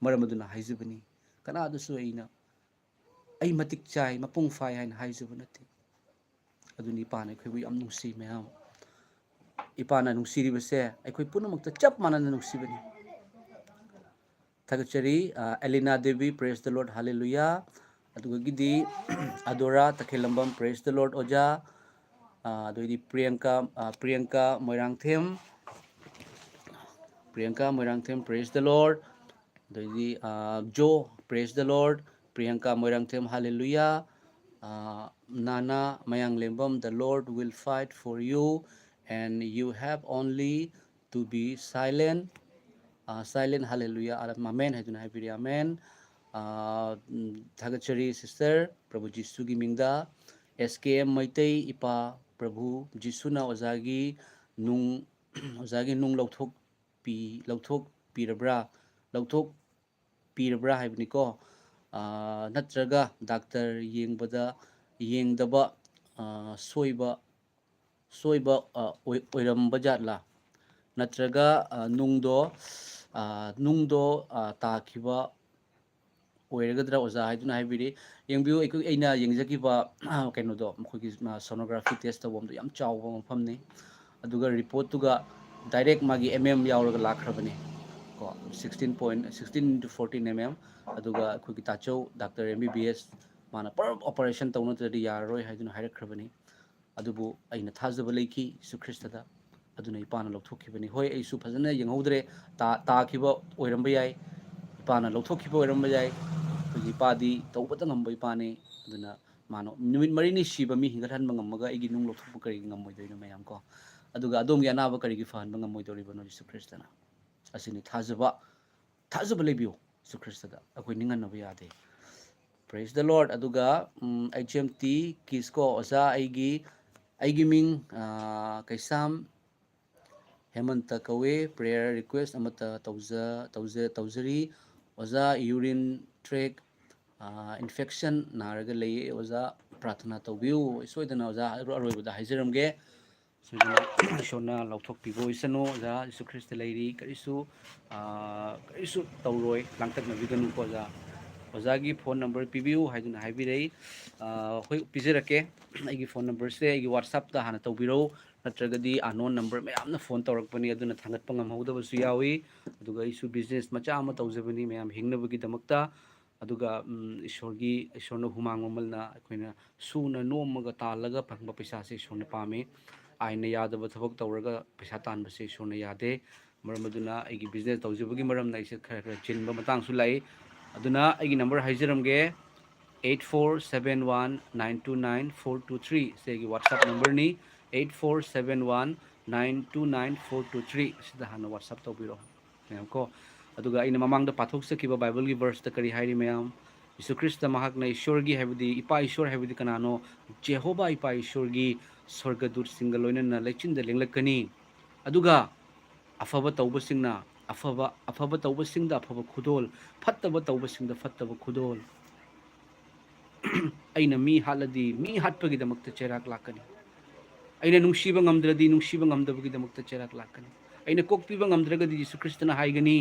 ꯃꯔꯝ ꯑꯗꯨꯅ ꯍꯥꯏꯖꯕꯅꯤ, ꯀꯅꯥꯗꯁꯨ ꯑꯩꯅ "ꯑꯩ ꯃꯇꯤꯛ ꯆꯥꯏ, ꯃꯄꯨꯡ ꯐꯥꯏ" ꯍꯥꯏꯅ ꯍꯥꯏꯖꯕ ꯅꯠꯇꯦ꯫ ꯑꯗꯨꯅ ꯏꯄꯥꯅ ꯑꯩꯈꯣꯏꯕꯨ ꯌꯥꯝ ꯅꯨꯡꯁꯤ, ꯃꯌꯥꯝ꯫ ꯏꯄꯥꯅ ꯅꯨꯡꯁꯤꯔꯤꯕꯁꯦ ꯑꯩꯈꯣꯏ ꯄꯨꯝꯅꯃꯛꯇ ꯆꯞ ꯃꯥꯟꯅꯅ ꯅꯨꯡꯁꯤꯕꯅꯤ꯫ ꯊꯥꯒꯠꯆꯔꯤ꯫ ꯑ, ꯑꯦꯂꯤꯅꯥ Devi, praise the Lord, hallelujah꯫ ꯑꯗꯨꯒꯤꯗꯤ ꯑꯗꯣꯔꯥ ꯇꯈꯦꯜꯂꯝꯕꯝ, praise the Lord ꯑꯣꯖꯥ꯫ ꯑ, ꯑꯗꯨꯒꯤꯗꯤ ꯄ꯭ꯔꯤꯌꯥꯡꯀꯥ, ꯑ, Priyanka Moirangthem, Priyanka Moirangthem, praise the Lord꯫ ꯑꯗꯩꯗꯤ, ꯑ, ꯖꯣ, praise the Lord꯫ Priyanka Moirangthem, hallelujah꯫ ꯑ, ꯅꯥꯅꯥ ꯃꯌꯥꯡꯂꯦꯝꯕꯝ, "The Lord will fight for you and you have only to be silent." ꯑ, silent, hallelujah, ꯑ, ꯑꯃꯦꯟ ꯍꯥꯏꯗꯨꯅ ꯍꯥꯏꯕꯤꯔꯤ, ꯑꯃꯦꯟ꯫ ꯑ, ꯎꯝ, ꯊꯥꯒꯠꯆꯔꯤ sister, ꯄ꯭ꯔꯚꯨ ꯖꯤꯁꯨꯒꯤ ꯃꯤꯡꯗ꯫ ꯑꯦꯁ ꯀꯦ ꯑꯦꯝ ꯃꯩꯇꯩ, "ꯏꯄꯥ ꯄ꯭ꯔꯚꯨ ꯖꯤꯁꯨꯅ ꯑꯣꯖꯥꯒꯤ ꯅꯨꯡ, ꯑꯣꯖꯥꯒꯤ ꯅꯨꯡ ꯂꯧꯊꯣꯛꯄꯤ-, ꯂꯧꯊꯣꯛꯄꯤꯔꯕ꯭ꯔꯥ? ꯂꯧꯊꯣꯛꯄꯤꯔꯕ꯭ꯔꯥ ꯍꯥꯏꯕꯅꯤꯀꯣ꯫ ꯑ, ꯅꯠꯇ꯭ꯔꯒ ꯗꯥꯛꯇꯔ ꯌꯦꯡꯕꯗ, ꯌꯦꯡꯗꯕ, ꯑ, ꯁꯣꯏꯕ, ꯁꯣꯏꯕ, ꯑ, ꯑꯣꯏ-, ꯑꯣꯏꯔꯝꯕ ꯖꯥꯠꯂꯥ? ꯅꯠꯇ꯭ꯔꯒ, ꯑ, ꯅꯨꯡꯗꯣ, ꯑ, ꯅꯨꯡꯗꯣ, ꯑ, ꯇꯥꯈꯤꯕ ꯑꯣꯏꯔꯒꯗ꯭ꯔꯥ ꯑꯣꯖꯥ?" ꯍꯥꯏꯗꯨꯅ ꯍꯥꯏꯕꯤꯔꯤ꯫ ꯌꯦꯡꯕꯤꯌꯨ, ꯑꯩꯈꯣꯏ, ꯑꯩꯅ ꯌꯦꯡꯖꯈꯤꯕ, ꯑ, ꯀꯩꯅꯣꯗꯣ, ꯃꯈꯣꯏꯒꯤ, ꯑ, sonography test ꯇꯧꯐꯝꯗꯣ ꯌꯥꯝ ꯆꯥꯎꯕ ꯃꯐꯝꯅꯤ꯫ ꯑꯗꯨꯒ reportꯇꯨꯒ direct ꯃꯥꯒꯤ M M ꯌꯥꯎꯔꯒ ꯂꯥꯛꯈ꯭ꯔꯕꯅꯤ ꯀꯣ, sixteen point, sixteen into fourteen M M꯫ ꯑꯗꯨꯒ ꯑꯩꯈꯣꯏꯒꯤ ꯇꯥꯆꯧ doctor M B B S, ꯃꯥꯅ ꯄꯨꯔꯥ operation ꯇꯧꯅꯗ꯭ꯔꯗꯤ ꯌꯥꯔꯔꯣꯏ ꯍꯥꯏꯗꯨꯅ ꯍꯥꯏꯔꯛꯈ꯭ꯔꯕꯅꯤ꯫ ꯑꯗꯨꯕꯨ ꯑꯩꯅ ꯊꯥꯖꯕ ꯂꯩꯈꯤ ꯌꯤꯁꯨ ꯈ꯭ꯔꯤꯁꯇꯗ, ꯑꯗꯨꯅ ꯏꯄꯥꯅ ꯂꯧꯊꯣꯛꯈꯤꯕꯅꯤ꯫ ꯍꯣꯏ, ꯑꯩꯁꯨ ꯐꯖꯅ ꯌꯦꯡꯍꯧꯗ꯭ꯔꯦ, ꯇꯥ-, ꯇꯥꯈꯤꯕ ꯑꯣꯏꯔꯝꯕ ꯌꯥꯏ, ꯏꯄꯥꯅ ꯂꯧꯊꯣꯛꯈꯤꯕ ꯑꯣꯏꯔꯝꯕ ꯌꯥꯏ꯫ ꯑꯩꯈꯣꯏꯒꯤ ꯏꯄꯥꯗꯤ ꯇꯧꯕꯇ ꯉꯝꯕ ꯏꯄꯥꯅꯤ꯫ ꯑꯗꯨꯅ ꯃꯥꯅ ꯅꯨꯃꯤꯠ ꯃꯔꯤꯅꯤ ꯁꯤꯕ ꯃꯤ ꯍꯤꯡꯒꯠꯍꯟꯕ ꯉꯝꯃꯒ ꯑꯩꯒꯤ ꯅꯨꯡ ꯂꯧꯊꯣꯛꯄ ꯀꯔꯤꯒꯤ ꯉꯝꯃꯣꯏꯗꯣꯏꯅꯣ, ꯃꯌꯥꯝ ꯀꯣ? ꯑꯗꯨꯒ ꯑꯗꯣꯝꯒꯤ ꯑꯅꯥꯕ ꯀꯔꯤꯒꯤ ꯐꯍꯟꯕ ꯉꯝꯃꯣꯏꯗꯧꯔꯤꯕꯅꯣ ꯌꯤꯁꯨ ꯈ꯭ꯔꯤꯁꯇꯅ? ꯑꯁꯤꯅꯤ ꯊꯥꯖꯕ, ꯊꯥꯖꯕ ꯂꯩꯕꯤꯌꯨ ꯌꯤꯁꯨ ꯈ꯭ꯔꯤꯁꯇꯗ, ꯑꯩꯈꯣꯏ ꯅꯤꯡꯍꯟꯅꯕ ꯌꯥꯗꯦ꯫ Praise the Lord꯫ ꯑꯗꯨꯒ, ꯎꯝ, H M T ꯀꯤꯁꯀꯣ, "ꯑꯣꯖꯥ, ꯑꯩꯒꯤ, ꯑꯩꯒꯤ ꯃꯤꯡ, ꯑ, ꯀꯩꯁꯥꯝ, ꯍꯦꯃꯟꯇ ꯀꯧꯋꯦ꯫ Prayer request ꯑꯃꯠꯇ ꯇꯧꯖ-, ꯇꯧꯖ-, ꯇꯧꯖꯔꯤ꯫ ꯑꯣꯖꯥ, ꯌꯨꯔꯤꯟ ꯇ꯭ꯔꯦꯛ ꯏꯟꯐꯦꯛꯁꯟ ꯅꯥꯔꯒ ꯂꯩꯌꯦ꯫ ꯑꯣꯖꯥ, ꯄ꯭ꯔꯥꯊꯅꯥ ꯇꯧꯕꯤꯌꯨ꯫ ꯁꯣꯏꯗꯅ ꯑꯣꯖꯥ, ꯑꯔꯣꯏꯕꯗ ꯍꯥꯏꯖꯔꯝꯒꯦ, ꯁꯣꯏꯗꯅ ꯏꯁꯣꯔꯅ ꯂꯧꯊꯣꯛꯄꯤꯕ ꯑꯣꯏꯁꯅꯨ꯫ ꯑꯣꯖꯥ, ꯌꯤꯁꯨ ꯈ꯭ꯔꯤꯁꯇ ꯂꯩꯔꯤ, ꯀꯔꯤꯁꯨ, ꯑꯥ, ꯀꯔꯤꯁꯨ ꯇꯧꯔꯣꯏ, ꯂꯥꯡꯇꯛꯅꯕꯤꯒꯅꯨꯀꯣ ꯑꯣꯖꯥ꯫ ꯑꯣꯖꯥꯒꯤ ꯐꯣꯟ ꯅꯝꯕꯔ ꯄꯤꯕꯤꯌꯨ ꯍꯥꯏꯗꯨꯅ ꯍꯥꯏꯕꯤꯔꯛꯏ꯫ ꯑꯥ, ꯍꯣꯏ, ꯄꯤꯖꯔꯛꯀꯦ꯫ ꯑꯩꯒꯤ ꯐꯣꯟ ꯅꯝꯕꯔꯁꯦ ꯑꯩꯒꯤ WhatsApp-ꯇ ꯍꯥꯟꯅ ꯇꯧꯕꯤꯔꯛꯎ, ꯅꯠꯇ꯭ꯔꯒꯗꯤ unknown number ꯃꯌꯥꯝꯅ ꯐꯣꯟ ꯇꯧꯔꯛꯄꯅꯤ, ꯑꯗꯨꯅ ꯊꯥꯡꯒꯠꯄ ꯉꯝꯍꯧꯗꯕꯁꯨ ꯌꯥꯎꯏ꯫ ꯑꯗꯨꯒ ꯑꯩꯁꯨ business ꯃꯆꯥ ꯑꯃ ꯇꯧꯖꯕꯅꯤ ꯃꯌꯥꯝ ꯍꯤꯡꯅꯕꯒꯤꯗꯃꯛꯇ꯫ ꯑꯗꯨꯒ, ꯎꯝ, ꯏꯁꯣꯔꯒꯤ, ꯏꯁꯣꯔꯅ ꯍꯨꯃꯥꯡ ꯃꯃꯜꯅ ꯑꯩꯈꯣꯏꯅ ꯁꯨꯅ ꯅꯣꯝꯃꯒ ꯇꯥꯜꯂꯒ ꯐꯪꯕ ꯄꯩꯁꯥꯁꯦ ꯏꯁꯣꯔꯅ ꯄꯥꯝꯃꯤ꯫ ꯑꯥꯏꯟꯅ ꯌꯥꯗꯕ ꯊꯕꯛ ꯇꯧꯔꯒ ꯄꯩꯁꯥ ꯇꯥꯟꯕꯁꯦ ꯏꯁꯣꯔꯅ ꯌꯥꯗꯦ꯫ ꯃꯔꯝ ꯑꯗꯨꯅ ꯑꯩꯒꯤ business ꯇꯧꯖꯕꯒꯤ ꯃꯔꯝꯅ ꯑꯩꯁꯦ ꯈꯔ ꯈꯔ ꯆꯤꯟꯕ ꯃꯇꯥꯡꯁꯨ ꯂꯥꯛꯏ꯫ ꯑꯗꯨꯅ ꯑꯩꯒꯤ number ꯍꯥꯏꯖꯔꯝꯒꯦ, eight four seven one nine two nine four two three꯫ ꯁꯤ ꯑꯩꯒꯤ WhatsApp ꯅꯝꯕꯔꯅꯤ, eight four seven one nine two nine four two three꯫ ꯁꯤꯗ ꯍꯥꯟꯅ WhatsApp ꯇꯧꯕꯤꯔꯛꯑꯣ ꯃꯌꯥꯝ ꯀꯣ꯫ ꯑꯗꯨꯒ ꯑꯩꯅ ꯃꯃꯥꯡꯗ ꯄꯥꯊꯣꯛꯆꯈꯤꯕ ꯕꯥꯏꯕꯜꯒꯤ verse-ꯇ ꯀꯔꯤ ꯍꯥꯏꯔꯤ ꯃꯌꯥꯝ? ꯌꯤꯁꯨ ꯈ꯭ꯔꯤꯁꯇ ꯃꯍꯥꯛꯅ ꯏꯁꯣꯔꯒꯤ ꯍꯥꯏꯕꯗꯤ, ꯏꯄꯥ ꯏꯁꯣꯔ ꯍꯥꯏꯕꯗꯤ ꯀꯅꯥꯅꯣ? ꯖꯦꯍꯣꯚꯥ ꯏꯄꯥ ꯏꯁꯣꯔꯒꯤ ꯁ꯭ꯋꯔꯒꯗꯨꯠꯁꯤꯡꯒ ꯂꯣꯏꯅꯅ ꯂꯩꯆꯤꯟꯗ ꯂꯦꯡꯂꯛꯀꯅꯤ꯫ ꯑꯗꯨꯒ ꯑꯐꯕ ꯇꯧꯕꯁꯤꯡꯅ ꯑꯐꯕ, ꯑꯐꯕ ꯇꯧꯕꯁꯤꯡꯗ ꯑꯐꯕ ꯈꯨꯗꯣꯜ, ꯐꯠꯇꯕ ꯇꯧꯕꯁꯤꯡꯗ ꯐꯠꯇꯕ ꯈꯨꯗꯣꯜ꯫ ꯑꯩꯅ ꯃꯤ ꯍꯥꯠꯂꯗꯤ ꯃꯤ ꯍꯥꯠꯄꯒꯤꯗꯃꯛꯇ ꯆꯩꯔꯥꯛ ꯂꯥꯛꯀꯅꯤ꯫ ꯑꯩꯅ ꯅꯨꯡꯁꯤꯕ ꯉꯝꯗ꯭ꯔꯗꯤ ꯅꯨꯡꯁꯤꯕ ꯉꯝꯗꯕꯒꯤꯗꯃꯛꯇ ꯆꯩꯔꯥꯛ ꯂꯥꯛꯀꯅꯤ꯫ ꯑꯩꯅ ꯀꯣꯛꯄꯤꯕ ꯉꯝꯗ꯭ꯔꯒꯗꯤ ꯌꯤꯁꯨ ꯈ꯭ꯔꯤꯁꯇꯅ ꯍꯥꯏꯒꯅꯤ,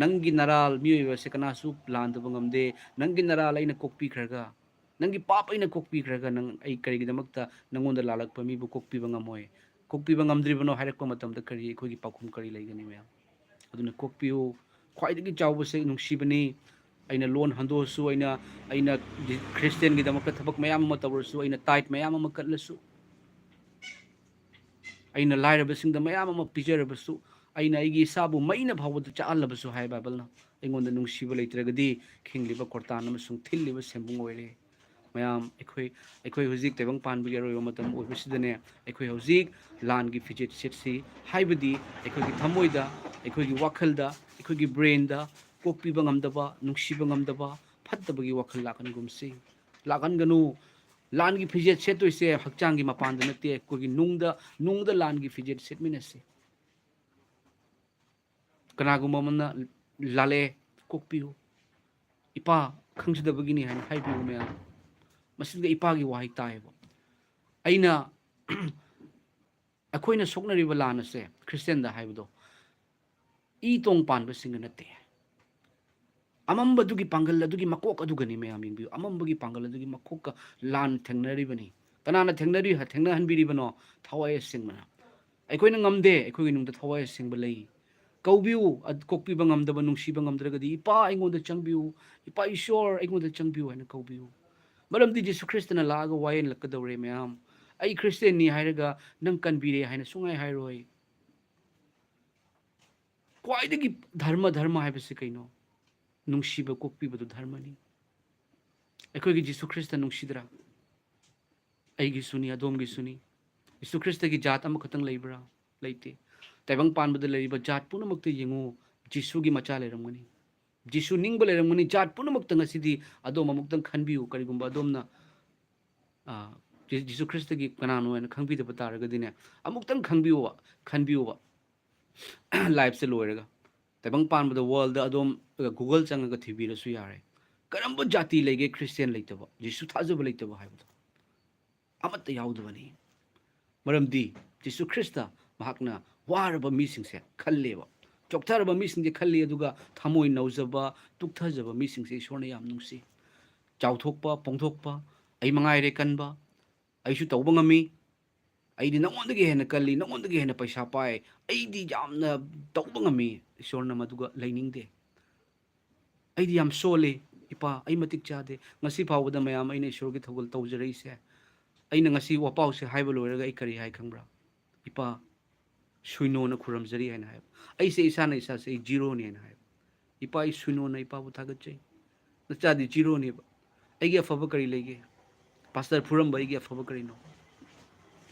"ꯅꯪꯒꯤ ꯅꯔꯥꯜ ꯃꯤꯑꯣꯏꯕ ꯑꯁꯦ ꯀꯅꯥꯁꯨ ꯂꯥꯟꯗꯕ ꯉꯝꯗꯦ꯫ ꯅꯪꯒꯤ ꯅꯔꯥꯜ ꯑꯩꯅ ꯀꯣꯛꯄꯤꯈ꯭ꯔꯒ, ꯅꯪꯒꯤ ꯄꯥꯞ ꯑꯩꯅ ꯀꯣꯛꯄꯤꯈ꯭ꯔꯒ ꯅꯪ ꯑꯩ ꯀꯔꯤꯒꯤꯗꯃꯛꯇ ꯅꯪꯉꯣꯟꯗ ꯂꯥꯜꯂꯛꯄ ꯃꯤꯕꯨ ꯀꯣꯛꯄꯤꯕ ꯉꯝꯃꯣꯏ?" ꯀꯣꯛꯄꯤꯕ ꯉꯝꯗ꯭ꯔꯤꯕꯅꯣ ꯍꯥꯏꯔꯛꯄ ꯃꯇꯝꯗ ꯀꯔꯤ, ꯑꯩꯈꯣꯏꯒꯤ ꯄꯥꯎꯈꯨꯝ ꯀꯔꯤ ꯂꯩꯒꯅꯤ ꯃꯌꯥꯝ? ꯑꯗꯨꯅ ꯀꯣꯛꯄꯤꯌꯨ꯫ ꯈ꯭ꯋꯥꯏꯗꯒꯤ ꯆꯥꯎꯕꯁꯦ ꯅꯨꯡꯁꯤꯕꯅꯤ꯫ ꯑꯩꯅ ꯂꯣꯟ ꯍꯟꯗꯣꯛꯑꯁꯨ, ꯑꯩꯅ, ꯑꯩꯅ ꯈ꯭ꯔꯤꯁꯇꯤꯌꯥꯟꯒꯤꯗꯃꯛꯇ ꯊꯕꯛ ꯃꯌꯥꯝ ꯑꯃ ꯇꯧꯔꯁꯨ, ꯑꯩꯅ tithe ꯃꯌꯥꯝ ꯑꯃ ꯀꯠꯂꯁꯨ, ꯑꯩꯅ ꯂꯥꯏꯔꯕꯁꯤꯡꯗ ꯃꯌꯥꯝ ꯑꯃ ꯄꯤꯖꯔꯕꯁꯨ, ꯑꯩꯅ ꯑꯩꯒꯤ ꯏꯁꯥꯕꯨ ꯃꯩꯅ ꯐꯥꯎꯕꯗ ꯆꯥꯛꯍꯜꯂꯕꯁꯨ ꯍꯥꯏ ꯕꯥꯏꯕꯜꯅ, ꯑꯩꯉꯣꯟꯗ ꯅꯨꯡꯁꯤꯕ ꯂꯩꯇ꯭ꯔꯒꯗꯤ ꯈꯤꯡꯂꯤꯕ ꯀꯣꯔꯇꯥꯟ ꯑꯃꯁꯨꯡ ꯊꯤꯜꯂꯤꯕ ꯁꯦꯝꯕꯨꯡ ꯑꯣꯏꯔꯦ꯫ ꯃꯌꯥꯝ, ꯑꯩꯈꯣꯏ, ꯑꯩꯈꯣꯏ ꯍꯧꯖꯤꯛ ꯇꯥꯏꯕꯪ ꯄꯥꯟꯕꯒꯤ ꯑꯔꯣꯏꯕ ꯃꯇꯝ ꯑꯣꯏꯕꯁꯤꯗꯅꯦ, ꯑꯩꯈꯣꯏ ꯍꯧꯖꯤꯛ ꯂꯥꯟꯒꯤ ꯐꯤꯖꯦꯠ ꯁꯦꯠꯁꯤ, ꯍꯥꯏꯕꯗꯤ ꯑꯩꯈꯣꯏꯒꯤ ꯊꯃꯣꯏꯗ, ꯑꯩꯈꯣꯏꯒꯤ ꯋꯥꯈꯜꯗ, ꯑꯩꯈꯣꯏꯒꯤ brain-ꯗ ꯀꯣꯛꯄꯤꯕ ꯉꯝꯗꯕ, ꯅꯨꯡꯁꯤꯕ ꯉꯝꯗꯕ, ꯐꯠꯇꯕꯒꯤ ꯋꯥꯈꯜ ꯂꯥꯛꯍꯟꯒꯨꯝꯁꯤ꯫ ꯂꯥꯛꯍꯟꯒꯅꯨ꯫ ꯂꯥꯟꯒꯤ ꯐꯤꯖꯦꯠ ꯁꯦꯠꯇꯣꯏꯁꯦ ꯍꯛꯆꯥꯡꯒꯤ ꯃꯄꯥꯟꯗ ꯅꯠꯇꯦ, ꯑꯩꯈꯣꯏꯒꯤ ꯅꯨꯡꯗ, ꯅꯨꯡꯗ ꯂꯥꯟꯒꯤ ꯐꯤꯖꯦꯠ ꯁꯦꯠꯃꯤꯟꯅꯁꯤ꯫ ꯀꯅꯥꯒꯨꯝꯕ ꯑꯃꯅ ꯂꯥꯜꯂꯛꯑꯦ, ꯀꯣꯛꯄꯤꯌꯨ꯫ "ꯏꯄꯥ, ꯈꯪꯖꯗꯕꯒꯤꯅꯤ" ꯍꯥꯏꯅ ꯍꯥꯏꯕꯤꯌꯨ ꯃꯌꯥꯝ꯫ ꯃꯁꯤꯗ ꯏꯄꯥꯒꯤ ꯋꯥꯍꯩ ꯇꯥꯏꯌꯦꯕ꯫ ꯑꯩꯅ ꯑꯩꯈꯣꯏꯅ ꯁꯣꯛꯅꯔꯤꯕ ꯂꯥꯟ ꯑꯁꯦ, ꯈ꯭ꯔꯤꯁꯇꯦꯟꯗ ꯍꯥꯏꯕꯗꯣ, ꯏ ꯇꯣꯡ ꯄꯥꯟꯕꯁꯤꯡꯒ ꯅꯠꯇꯦ꯫ ꯑꯃꯝꯕꯗꯨꯒꯤ ꯄꯥꯡꯒꯜ ꯑꯗꯨꯒꯤ ꯃꯀꯣꯛ ꯑꯗꯨꯒꯅꯤ꯫ ꯃꯌꯥꯝ ꯌꯦꯡꯕꯤꯌꯨ, ꯑꯃꯝꯕꯒꯤ ꯄꯥꯡꯒꯜ ꯑꯗꯨꯒꯤ ꯃꯀꯣꯛꯀ ꯂꯥꯟ ꯊꯦꯡꯅꯔꯤꯕꯅꯤ꯫ ꯀꯅꯥꯅ ꯊꯦꯡꯅꯔꯤ, ꯊꯦꯡꯅꯍꯟꯕꯤꯔꯤꯕꯅꯣ? ꯊꯋꯥꯏ ꯑꯁꯦꯡꯕꯅ꯫ ꯑꯩꯈꯣꯏꯅ ꯉꯝꯗꯦ, ꯑꯩꯈꯣꯏꯒꯤ ꯅꯨꯡꯗ ꯊꯋꯥꯏ ꯑꯁꯦꯡꯕ ꯂꯩ꯫ ꯀꯧꯕꯤꯌꯨ꯫ ꯑꯗ ꯀꯣꯛꯄꯤꯕ ꯉꯝꯗꯕ, ꯅꯨꯡꯁꯤꯕ ꯉꯝꯗ꯭ꯔꯒꯗꯤ, "ꯏꯄꯥ, ꯑꯩꯉꯣꯟꯗ ꯆꯪꯕꯤꯌꯨ, ꯏꯄꯥ ꯏꯁꯣꯔ, ꯑꯩꯉꯣꯟꯗ ꯆꯪꯕꯤꯌꯨ" ꯍꯥꯏꯅ ꯀꯧꯕꯤꯌꯨ꯫ ꯃꯔꯝꯗꯤ ꯖꯤꯁꯨ ꯈ꯭ꯔꯤꯁꯇꯅ ꯂꯥꯛꯑꯒ ꯋꯥꯌꯦꯜꯂꯛꯀꯗꯧꯔꯦ ꯃꯌꯥꯝ꯫ ꯑꯩ ꯈ꯭ꯔꯤꯁꯇꯦꯟꯅꯤ ꯍꯥꯏꯔꯒ ꯅꯪ ꯀꯟꯕꯤꯔꯦ ꯍꯥꯏꯅ ꯁꯨꯡꯍꯥꯏ ꯍꯥꯏꯔꯣꯏ꯫ ꯈ꯭ꯋꯥꯏꯗꯒꯤ ꯙꯔꯃ, ꯙꯔꯃ ꯍꯥꯏꯕꯁꯤ ꯀꯩꯅꯣ? ꯅꯨꯡꯁꯤꯕ ꯀꯣꯛꯄꯤꯕꯗꯨ ꯙꯔꯃꯅꯤ꯫ ꯑꯩꯈꯣꯏꯒꯤ ꯖꯤꯁꯨ ꯈ꯭ꯔꯤꯁꯇ ꯅꯨꯡꯁꯤꯗ꯭ꯔꯥ? ꯑꯩꯒꯤꯁꯨꯅꯤ, ꯑꯗꯣꯝꯒꯤꯁꯨꯅꯤ꯫ ꯖꯤꯁꯨ ꯈ꯭ꯔꯤꯁꯇꯒꯤ ꯖꯥꯠ ꯑꯃꯈꯛꯇꯪ ꯂꯩꯕ꯭ꯔꯥ? ꯂꯩꯇꯦ꯫ ꯇꯥꯏꯕꯪ ꯄꯥꯟꯕꯗ ꯂꯩꯔꯤꯕ ꯖꯥꯠ ꯄꯨꯝꯅꯃꯛꯇ ꯌꯦꯡꯉꯨ, ꯖꯤꯁꯨꯒꯤ ꯃꯆꯥ ꯂꯩꯔꯝꯒꯅꯤ꯫ ꯖꯤꯁꯨ ꯅꯤꯡꯕ ꯂꯩꯔꯝꯒꯅꯤ꯫ ꯖꯥꯠ ꯄꯨꯝꯅꯃꯛꯇ ꯉꯁꯤꯗꯤ ꯑꯗꯣꯝ ꯑꯃꯨꯛꯇꯪ ꯈꯟꯕꯤꯌꯨ꯫ ꯀꯔꯤꯒꯨꯝꯕ ꯑꯗꯣꯝꯅ, ꯑ, ꯖꯤ-, ꯖꯤꯁꯨ ꯈ꯭ꯔꯤꯁꯇꯒꯤ ꯀꯅꯥꯅꯣ ꯍꯥꯏꯅ ꯈꯪꯕꯤꯗꯕ ꯇꯥꯔꯒꯗꯤꯅꯦ, ꯑꯃꯨꯛꯇꯪ ꯈꯪꯕꯤꯌꯨꯕ, ꯈꯟꯕꯤꯌꯨꯕ꯫ ꯂꯥꯏꯐꯁꯦ ꯂꯣꯏꯔꯒ, ꯇꯥꯏꯕꯪ ꯄꯥꯟꯕꯗ ꯋꯥꯔꯜꯗ ꯑꯗꯣꯝ Google ꯆꯪꯉꯒ ꯊꯤꯕꯤꯔꯁꯨ ꯌꯥꯔꯦ꯫ ꯀꯔꯝꯕ ꯖꯥꯇꯤ ꯂꯩꯒꯦ ꯈ꯭ꯔꯤꯁꯇꯤꯌꯥꯟ ꯂꯩꯇꯕ, ꯖꯤꯁꯨ ꯊꯥꯖꯕ ꯂꯩꯇꯕ ꯍꯥꯏꯕꯗꯣ? ꯑꯃꯠꯇ ꯌꯥꯎꯗꯕꯅꯤ꯫ ꯃꯔꯝꯗꯤ ꯖꯤꯁꯨ ꯈ꯭ꯔꯤꯁꯇ ꯃꯍꯥꯛꯅ ꯋꯥꯔꯕ ꯃꯤꯁꯤꯡꯁꯦ ꯈꯜꯂꯦꯕ, ꯆꯣꯛꯊꯔꯕ ꯃꯤꯁꯤꯡꯁꯦ ꯈꯜꯂꯤ, ꯑꯗꯨꯒ ꯊꯃꯣꯏ ꯅꯧꯖꯕ, ꯇꯨꯛꯊꯖꯕ ꯃꯤꯁꯤꯡꯁꯦ ꯏꯁꯣꯔꯅ ꯌꯥꯝ ꯅꯨꯡꯁꯤ꯫ ꯆꯥꯎꯊꯣꯛꯄ, ꯐꯣꯡꯗꯣꯛꯄ, "ꯑꯩ ꯃꯉꯥꯏꯔꯦ ꯀꯟꯕ, ꯑꯩꯁꯨ ꯇꯧꯕ ꯉꯝꯃꯤ, ꯑꯩꯗꯤ ꯅꯉꯣꯟꯗꯒꯤ ꯍꯦꯟꯅ ꯀꯜꯂꯤ, ꯅꯉꯣꯟꯗꯒꯤ ꯍꯦꯟꯅ ꯄꯩꯁꯥ ꯄꯥꯏ, ꯑꯩꯗꯤ ꯌꯥꯝꯅ ꯇꯧꯕ ꯉꯝꯃꯤ", ꯏꯁꯣꯔꯅ ꯃꯗꯨꯒ ꯂꯩꯅꯤꯡꯗꯦ꯫ "ꯑꯩꯗꯤ ꯌꯥꯝ ꯁꯣꯜꯂꯤ, ꯏꯄꯥ, ꯑꯩ ꯃꯇꯤꯛ ꯆꯥꯗꯦ꯫ ꯉꯁꯤ ꯐꯥꯎꯕꯗ ꯃꯌꯥꯝ ꯑꯩꯅ ꯏꯁꯣꯔꯒꯤ ꯊꯧꯒꯜ ꯇꯧꯖꯔꯛꯏꯁꯦ, ꯑꯩꯅ ꯉꯁꯤ ꯋꯥꯄꯥꯎꯁꯦ ꯍꯥꯏꯕ ꯂꯣꯏꯔꯒ ꯑꯩ ꯀꯔꯤ ꯍꯥꯏ ꯈꯪꯕ꯭ꯔꯥ? ꯏꯄꯥ, ꯁꯨꯏꯅꯣꯅ ꯈꯨꯔꯨꯝꯖꯔꯤ" ꯍꯥꯏꯅ ꯍꯥꯏꯕ꯫ ꯑꯩꯁꯦ ꯏꯁꯥꯅ ꯏꯁꯥꯁꯦ ꯑꯩ ꯖꯤꯔꯣꯅꯤ ꯍꯥꯏꯅ ꯍꯥꯏꯕ꯫ "ꯏꯄꯥ, ꯑꯩ ꯁꯨꯏꯅꯣꯅ ꯏꯄꯥꯕꯨ ꯊꯥꯒꯠꯆꯩ꯫ ꯅꯆꯥꯗꯤ ꯖꯤꯔꯣꯅꯦꯕ꯫ ꯑꯩꯒꯤ ꯑꯐꯕ ꯀꯔꯤ ꯂꯩꯒꯦ? ꯄꯥꯁꯇꯔ ꯐꯨꯔꯝꯕ ꯑꯩꯒꯤ ꯑꯐꯕ ꯀꯔꯤꯅꯣ?"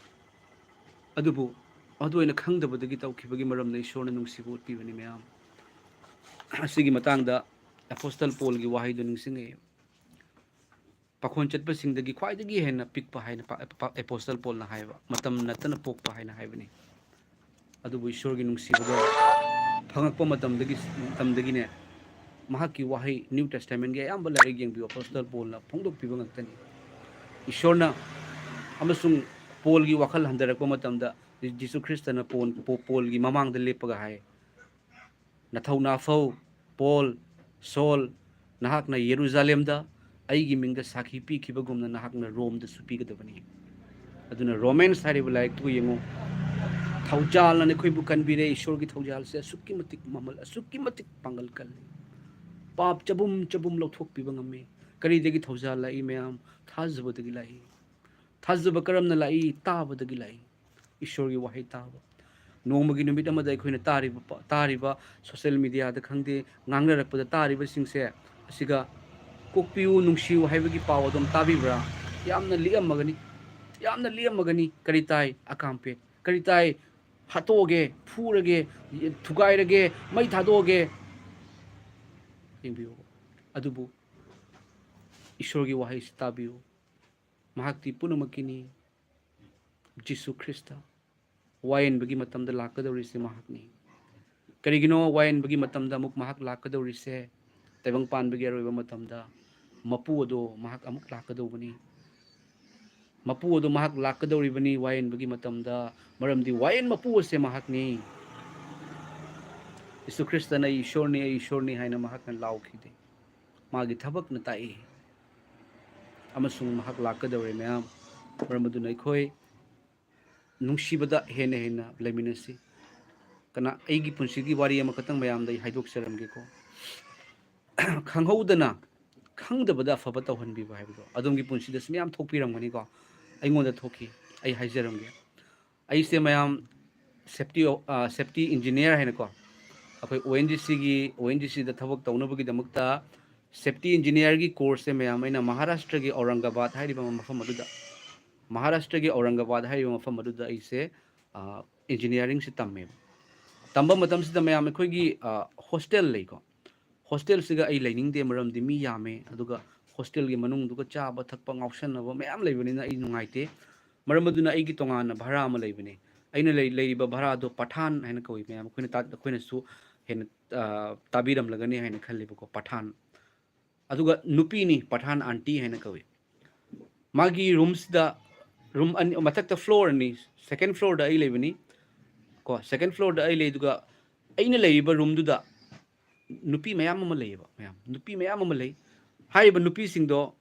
ꯑꯗꯨꯕꯨ ꯃꯗꯨ ꯑꯩꯅ ꯈꯪꯗꯕꯗꯒꯤ ꯇꯧꯈꯤꯕꯒꯤ ꯃꯔꯝꯅ ꯏꯁꯣꯔꯅ ꯅꯨꯡꯁꯤꯕ ꯎꯠꯄꯤꯕꯅꯤ ꯃꯌꯥꯝ꯫ ꯑꯁꯤꯒꯤ ꯃꯇꯥꯡꯗ ꯑꯦꯄꯣꯁꯇꯜ ꯄꯣꯜꯒꯤ ꯋꯥꯍꯩꯗꯨ ꯅꯤꯡꯁꯤꯡꯉꯛꯑꯦ꯫ ꯄꯥꯈꯣꯟ ꯆꯠꯄꯁꯤꯡꯗꯒꯤ ꯈ꯭ꯋꯥꯏꯗꯒꯤ ꯍꯦꯟꯅ ꯄꯤꯛꯄ ꯍꯥꯏꯅ ꯄꯥ-, ꯄꯥ-, ꯑꯦꯄꯣꯁꯇꯜ ꯄꯣꯜꯅ ꯍꯥꯏꯕ, ꯃꯇꯝ ꯅꯠꯇꯅ ꯄꯣꯛꯄ ꯍꯥꯏꯅ ꯍꯥꯏꯕꯅꯤ꯫ ꯑꯗꯨꯕꯨ ꯏꯁꯣꯔꯒꯤ ꯅꯨꯡꯁꯤꯕꯗꯣ ꯐꯪꯉꯛꯄ ꯃꯇꯝꯗꯒꯤ ꯃꯇꯝꯗꯒꯤꯅꯦ, ꯃꯍꯥꯛꯀꯤ ꯋꯥꯍꯩ, New Testament ꯀꯤ ꯑꯌꯥꯝꯕ ꯂꯥꯏꯔꯤꯛ ꯌꯦꯡꯕꯤꯌꯨ, ꯑꯄꯣꯁꯇꯜ ꯄꯣꯜꯅ ꯐꯣꯡꯗꯣꯛꯄꯤꯕ ꯉꯥꯛꯇꯅꯤ꯫ ꯏꯁꯣꯔꯅ ꯑꯃꯁꯨꯡ ꯄꯣꯜꯒꯤ ꯋꯥꯈꯜ ꯍꯟꯊꯔꯛꯄ ꯃꯇꯝꯗ ꯖꯤꯁꯨ ꯈ꯭ꯔꯤꯁꯇꯅ ꯄꯣꯜ ꯄꯣ- ꯄꯣꯜꯒꯤ ꯃꯃꯥꯡꯗ ꯂꯦꯞꯄꯒ ꯍꯥꯏ, "ꯅꯊꯧ ꯅꯥꯐꯧ, ꯄꯣꯜ, ꯁꯣꯜ, ꯅꯍꯥꯛꯅ ꯌꯦꯔꯨꯖꯥꯂꯦꯝꯗ ꯑꯩꯒꯤ ꯃꯤꯡꯗ ꯁꯥꯈꯤ ꯄꯤꯈꯤꯕꯒꯨꯝꯅ ꯅꯍꯥꯛꯅ ꯔꯣꯝꯗꯁꯨ ꯄꯤꯒꯗꯕꯅꯤ"꯫ ꯑꯗꯨꯅ ꯔꯣꯃꯦꯟꯁ ꯍꯥꯏꯔꯤꯕ ꯂꯥꯏꯔꯤꯛꯇꯨ ꯌꯦꯡꯉꯨ꯫ ꯊꯧꯖꯥꯜꯅ ꯑꯩꯈꯣꯏꯕꯨ ꯀꯟꯕꯤꯔꯦ꯫ ꯏꯁꯣꯔꯒꯤ ꯊꯧꯖꯥꯜꯁꯦ ꯑꯁꯨꯛꯀꯤ ꯃꯇꯤꯛ ꯃꯃꯜ, ꯑꯁꯨꯛꯀꯤ ꯃꯇꯤꯛ ꯄꯥꯡꯒꯜ ꯀꯜꯂꯤ꯫ ꯄꯥꯞ ꯆꯕꯨꯝ ꯆꯕꯨꯝ ꯂꯧꯊꯣꯛꯄꯤꯕ ꯉꯝꯃꯤ꯫ ꯀꯔꯤꯗꯒꯤ ꯊꯧꯖꯥꯜ ꯂꯥꯛꯏ ꯃꯌꯥꯝ? ꯊꯥꯖꯕꯗꯒꯤ ꯂꯥꯛꯏ꯫ ꯊꯥꯖꯕ ꯀꯔꯝꯅ ꯂꯥꯛꯏ? ꯇꯥꯕꯗꯒꯤ ꯂꯥꯛꯏ꯫ ꯏꯁꯣꯔꯒꯤ ꯋꯥꯍꯩ ꯇꯥꯕ꯫ ꯅꯣꯡꯃꯒꯤ ꯅꯨꯃꯤꯠ ꯑꯃꯗ ꯑꯩꯈꯣꯏꯅ ꯇꯥꯔꯤꯕ ꯄ-, ꯇꯥꯔꯤꯕ social media ꯗ ꯈꯪꯗꯦ, ꯉꯥꯡꯅꯔꯛꯄꯗ ꯇꯥꯔꯤꯕꯁꯤꯡꯁꯦ, ꯑꯁꯤꯒ "ꯀꯣꯛꯄꯤꯌꯨ, ꯅꯨꯡꯁꯤꯌꯨ" ꯍꯥꯏꯕꯒꯤ ꯄꯥꯎ ꯑꯗꯨꯝ ꯇꯥꯕꯤꯕ꯭ꯔꯥ? ꯌꯥꯝꯅ ꯂꯤꯛꯑꯝꯃꯒꯅꯤ, ꯌꯥꯝꯅ ꯂꯤꯛꯑꯝꯃꯒꯅꯤ꯫ ꯀꯔꯤ ꯇꯥꯏ? ꯑꯀꯥꯝꯄꯦꯠ꯫ ꯀꯔꯤ ꯇꯥꯏ? "ꯍꯥꯠꯇꯣꯛꯑꯒꯦ, ꯐꯨꯔꯒꯦ, ꯊꯨꯒꯥꯏꯔꯒꯦ, ꯃꯩ ꯊꯥꯗꯣꯛꯑꯒꯦ"꯫ ꯌꯦꯡꯕꯤꯌꯨ꯫ ꯑꯗꯨꯕꯨ ꯏꯁꯣꯔꯒꯤ ꯋꯥꯍꯩꯁꯤ ꯇꯥꯕꯤꯌꯨ꯫ ꯃꯍꯥꯛꯇꯤ ꯄꯨꯝꯅꯃꯛꯀꯤꯅꯤ꯫ ꯖꯤꯁꯨ ꯈ꯭ꯔꯤꯁꯇ ꯋꯥꯌꯦꯟꯕꯒꯤ ꯃꯇꯝꯗ ꯂꯥꯛꯀꯗꯧꯔꯤꯁꯦ ꯃꯍꯥꯛꯅꯤ꯫ ꯀꯔꯤꯒꯤꯅꯣ ꯋꯥꯌꯦꯟꯕꯒꯤ ꯃꯇꯝꯗ ꯑꯃꯨꯛ ꯃꯍꯥꯛ ꯂꯥꯛꯀꯗꯧꯔꯤꯁꯦ? ꯇꯥꯏꯕꯪ ꯄꯥꯟꯕꯒꯤ ꯑꯔꯣꯏꯕ ꯃꯇꯝꯗ ꯃꯄꯨ ꯑꯗꯣ ꯃꯍꯥꯛ ꯑꯃꯨꯛ ꯂꯥꯛꯀꯗꯧꯕꯅꯤ꯫ ꯃꯄꯨ ꯑꯗꯣ ꯃꯍꯥꯛ ꯂꯥꯛꯀꯗꯧꯔꯤꯕꯅꯤ ꯋꯥꯌꯦꯟꯕꯒꯤ ꯃꯇꯝꯗ, ꯃꯔꯝꯗꯤ ꯋꯥꯌꯦꯟ ꯃꯄꯨ ꯑꯁꯦ ꯃꯍꯥꯛꯅꯤ꯫ ꯖꯤꯁꯨ ꯈ꯭ꯔꯤꯁꯇꯅ "ꯑꯩ ꯏꯁꯣꯔꯅꯤ, ꯑꯩ ꯏꯁꯣꯔꯅꯤ" ꯍꯥꯏꯅ ꯃꯍꯥꯛꯅ ꯂꯥꯎꯈꯤꯗꯦ꯫ ꯃꯥꯒꯤ ꯊꯕꯛꯅ ꯇꯥꯛꯏ꯫ ꯑꯃꯁꯨꯡ ꯃꯍꯥꯛ ꯂꯥꯛꯀꯗꯧꯔꯦ ꯃꯌꯥꯝ꯫ ꯃꯔꯝ ꯑꯗꯨꯅ ꯑꯩꯈꯣꯏ ꯅꯨꯡꯁꯤꯕꯗ ꯍꯦꯟꯅ ꯍꯦꯟꯅ ꯂꯩꯃꯤꯟꯅꯁꯤ꯫ ꯀꯅꯥ, ꯑꯩꯒꯤ ꯄꯨꯟꯁꯤꯒꯤ ꯋꯥꯔꯤ ꯑꯃꯈꯛꯇꯪ ꯃꯌꯥꯝꯗ ꯑꯩ ꯍꯥꯏꯗꯣꯛꯆꯔꯝꯒꯦꯀꯣ꯫ ꯈꯪꯍꯧꯗꯅ, ꯈꯪꯗꯕꯗ ꯑꯐꯕ ꯇꯧꯍꯟꯕꯤꯕ ꯍꯥꯏꯕꯗꯣ ꯑꯗꯣꯝꯒꯤ ꯄꯨꯟꯁꯤꯗꯁꯨ ꯃꯌꯥꯝ ꯊꯣꯛꯄꯤꯔꯝꯒꯅꯤꯀꯣ꯫ ꯑꯩꯉꯣꯟꯗ ꯊꯣꯛꯈꯤ, ꯑꯩ ꯍꯥꯏꯖꯔꯝꯒꯦ꯫ ꯑꯩꯁꯦ ꯃꯌꯥꯝ safety, ꯑ, safety engineer ꯍꯥꯏꯅꯀꯣ, ꯑꯩꯈꯣꯏ ꯑꯣ ꯑꯦꯟ ꯖꯤ ꯁꯤꯒꯤ, ꯑꯣ ꯑꯦꯟ ꯖꯤ ꯁꯤꯗ ꯊꯕꯛ ꯇꯧꯅꯕꯒꯤꯗꯃꯛꯇ safety engineer ꯒꯤ course ꯁꯦ ꯃꯌꯥꯝ ꯑꯩꯅ ꯃꯍꯥꯔꯥꯁꯇ꯭ꯔꯒꯤ ꯑꯧꯔꯪꯒꯕꯥꯗ ꯍꯥꯏꯔꯤꯕ ꯃꯐꯝ ꯑꯗꯨꯗ, ꯃꯍꯥꯔꯥꯁꯇ꯭ꯔꯒꯤ ꯑꯧꯔꯪꯒꯕꯥꯗ ꯍꯥꯏꯔꯤꯕ ꯃꯐꯝ ꯑꯗꯨꯗ ꯑꯩꯁꯦ, ꯑ, engineering ꯁꯦ ꯇꯝꯃꯦꯕ꯫ ꯇꯝꯕ ꯃꯇꯝꯁꯤꯗ ꯃꯌꯥꯝ ꯑꯩꯈꯣꯏꯒꯤ, ꯑ, hostel ꯂꯩꯀꯣ꯫ Hostel ꯁꯤꯒ ꯑꯩ ꯂꯩꯅꯤꯡꯗꯦ, ꯃꯔꯝꯗꯤ ꯃꯤ ꯌꯥꯝꯃꯦ, ꯑꯗꯨꯒ hostel ꯒꯤ ꯃꯅꯨꯡꯗꯨꯒ ꯆꯥꯕ ꯊꯛꯄ ꯉꯥꯎꯁꯟꯅꯕ ꯃꯌꯥꯝ ꯂꯩꯕꯅꯤꯅ ꯑꯩ ꯅꯨꯡꯉꯥꯏꯇꯦ꯫ ꯃꯔꯝ ꯑꯗꯨꯅ ꯑꯩꯒꯤ ꯇꯣꯉꯥꯟꯅ ꯚꯔꯥ ꯑꯃ ꯂꯩꯕꯅꯦ꯫ ꯑꯩꯅ ꯂꯩ ꯂꯩꯔꯤꯕ ꯚꯔꯥꯗꯣ ꯄꯊꯥꯟ ꯍꯥꯏꯅ ꯀꯧꯏ ꯃꯌꯥꯝ꯫ ꯑꯩꯈꯣꯏꯅ ꯇꯥ- ꯑꯩꯈꯣꯏꯅꯁꯨ ꯍꯦꯟꯅ ꯑ, ꯇꯥꯕꯤꯔꯝꯂꯒꯅꯤ ꯍꯥꯏꯅ ꯈꯜꯂꯤꯕꯀꯣ, ꯄꯊꯥꯟ꯫ ꯑꯗꯨꯒ ꯅꯨꯄꯤꯅꯤ, ꯄꯊꯥꯟ ꯑꯥꯟꯇꯤ ꯍꯥꯏꯅ ꯀꯧꯏ꯫ ꯃꯥꯒꯤ ꯔꯨꯝꯁꯤꯗ, ꯔꯨꯝ ꯑꯅꯤ, ꯃꯊꯛꯇ ꯐ꯭ꯂꯣꯔ ꯑꯅꯤ, ꯁꯦꯀꯦꯟ ꯐ꯭ꯂꯣꯔꯗ ꯑꯩ ꯂꯩꯕꯅꯤ ꯀꯣ꯫ ꯁꯦꯀꯦꯟ ꯐ꯭ꯂꯣꯔꯗ ꯑꯩ ꯂꯩ, ꯑꯗꯨꯒ ꯑꯩꯅ ꯂꯩꯔꯤꯕ ꯔꯨꯝꯗꯨꯗ ꯅꯨꯄꯤ ꯃꯌꯥꯝ ꯑꯃ ꯂꯩꯌꯦꯕ, ꯃꯌꯥꯝ, ꯅꯨꯄꯤ ꯃꯌꯥꯝ ꯑꯃ ꯂꯩ꯫ ꯍꯥꯏꯔꯤꯕ ꯅꯨꯄꯤꯁꯤꯡꯗꯣ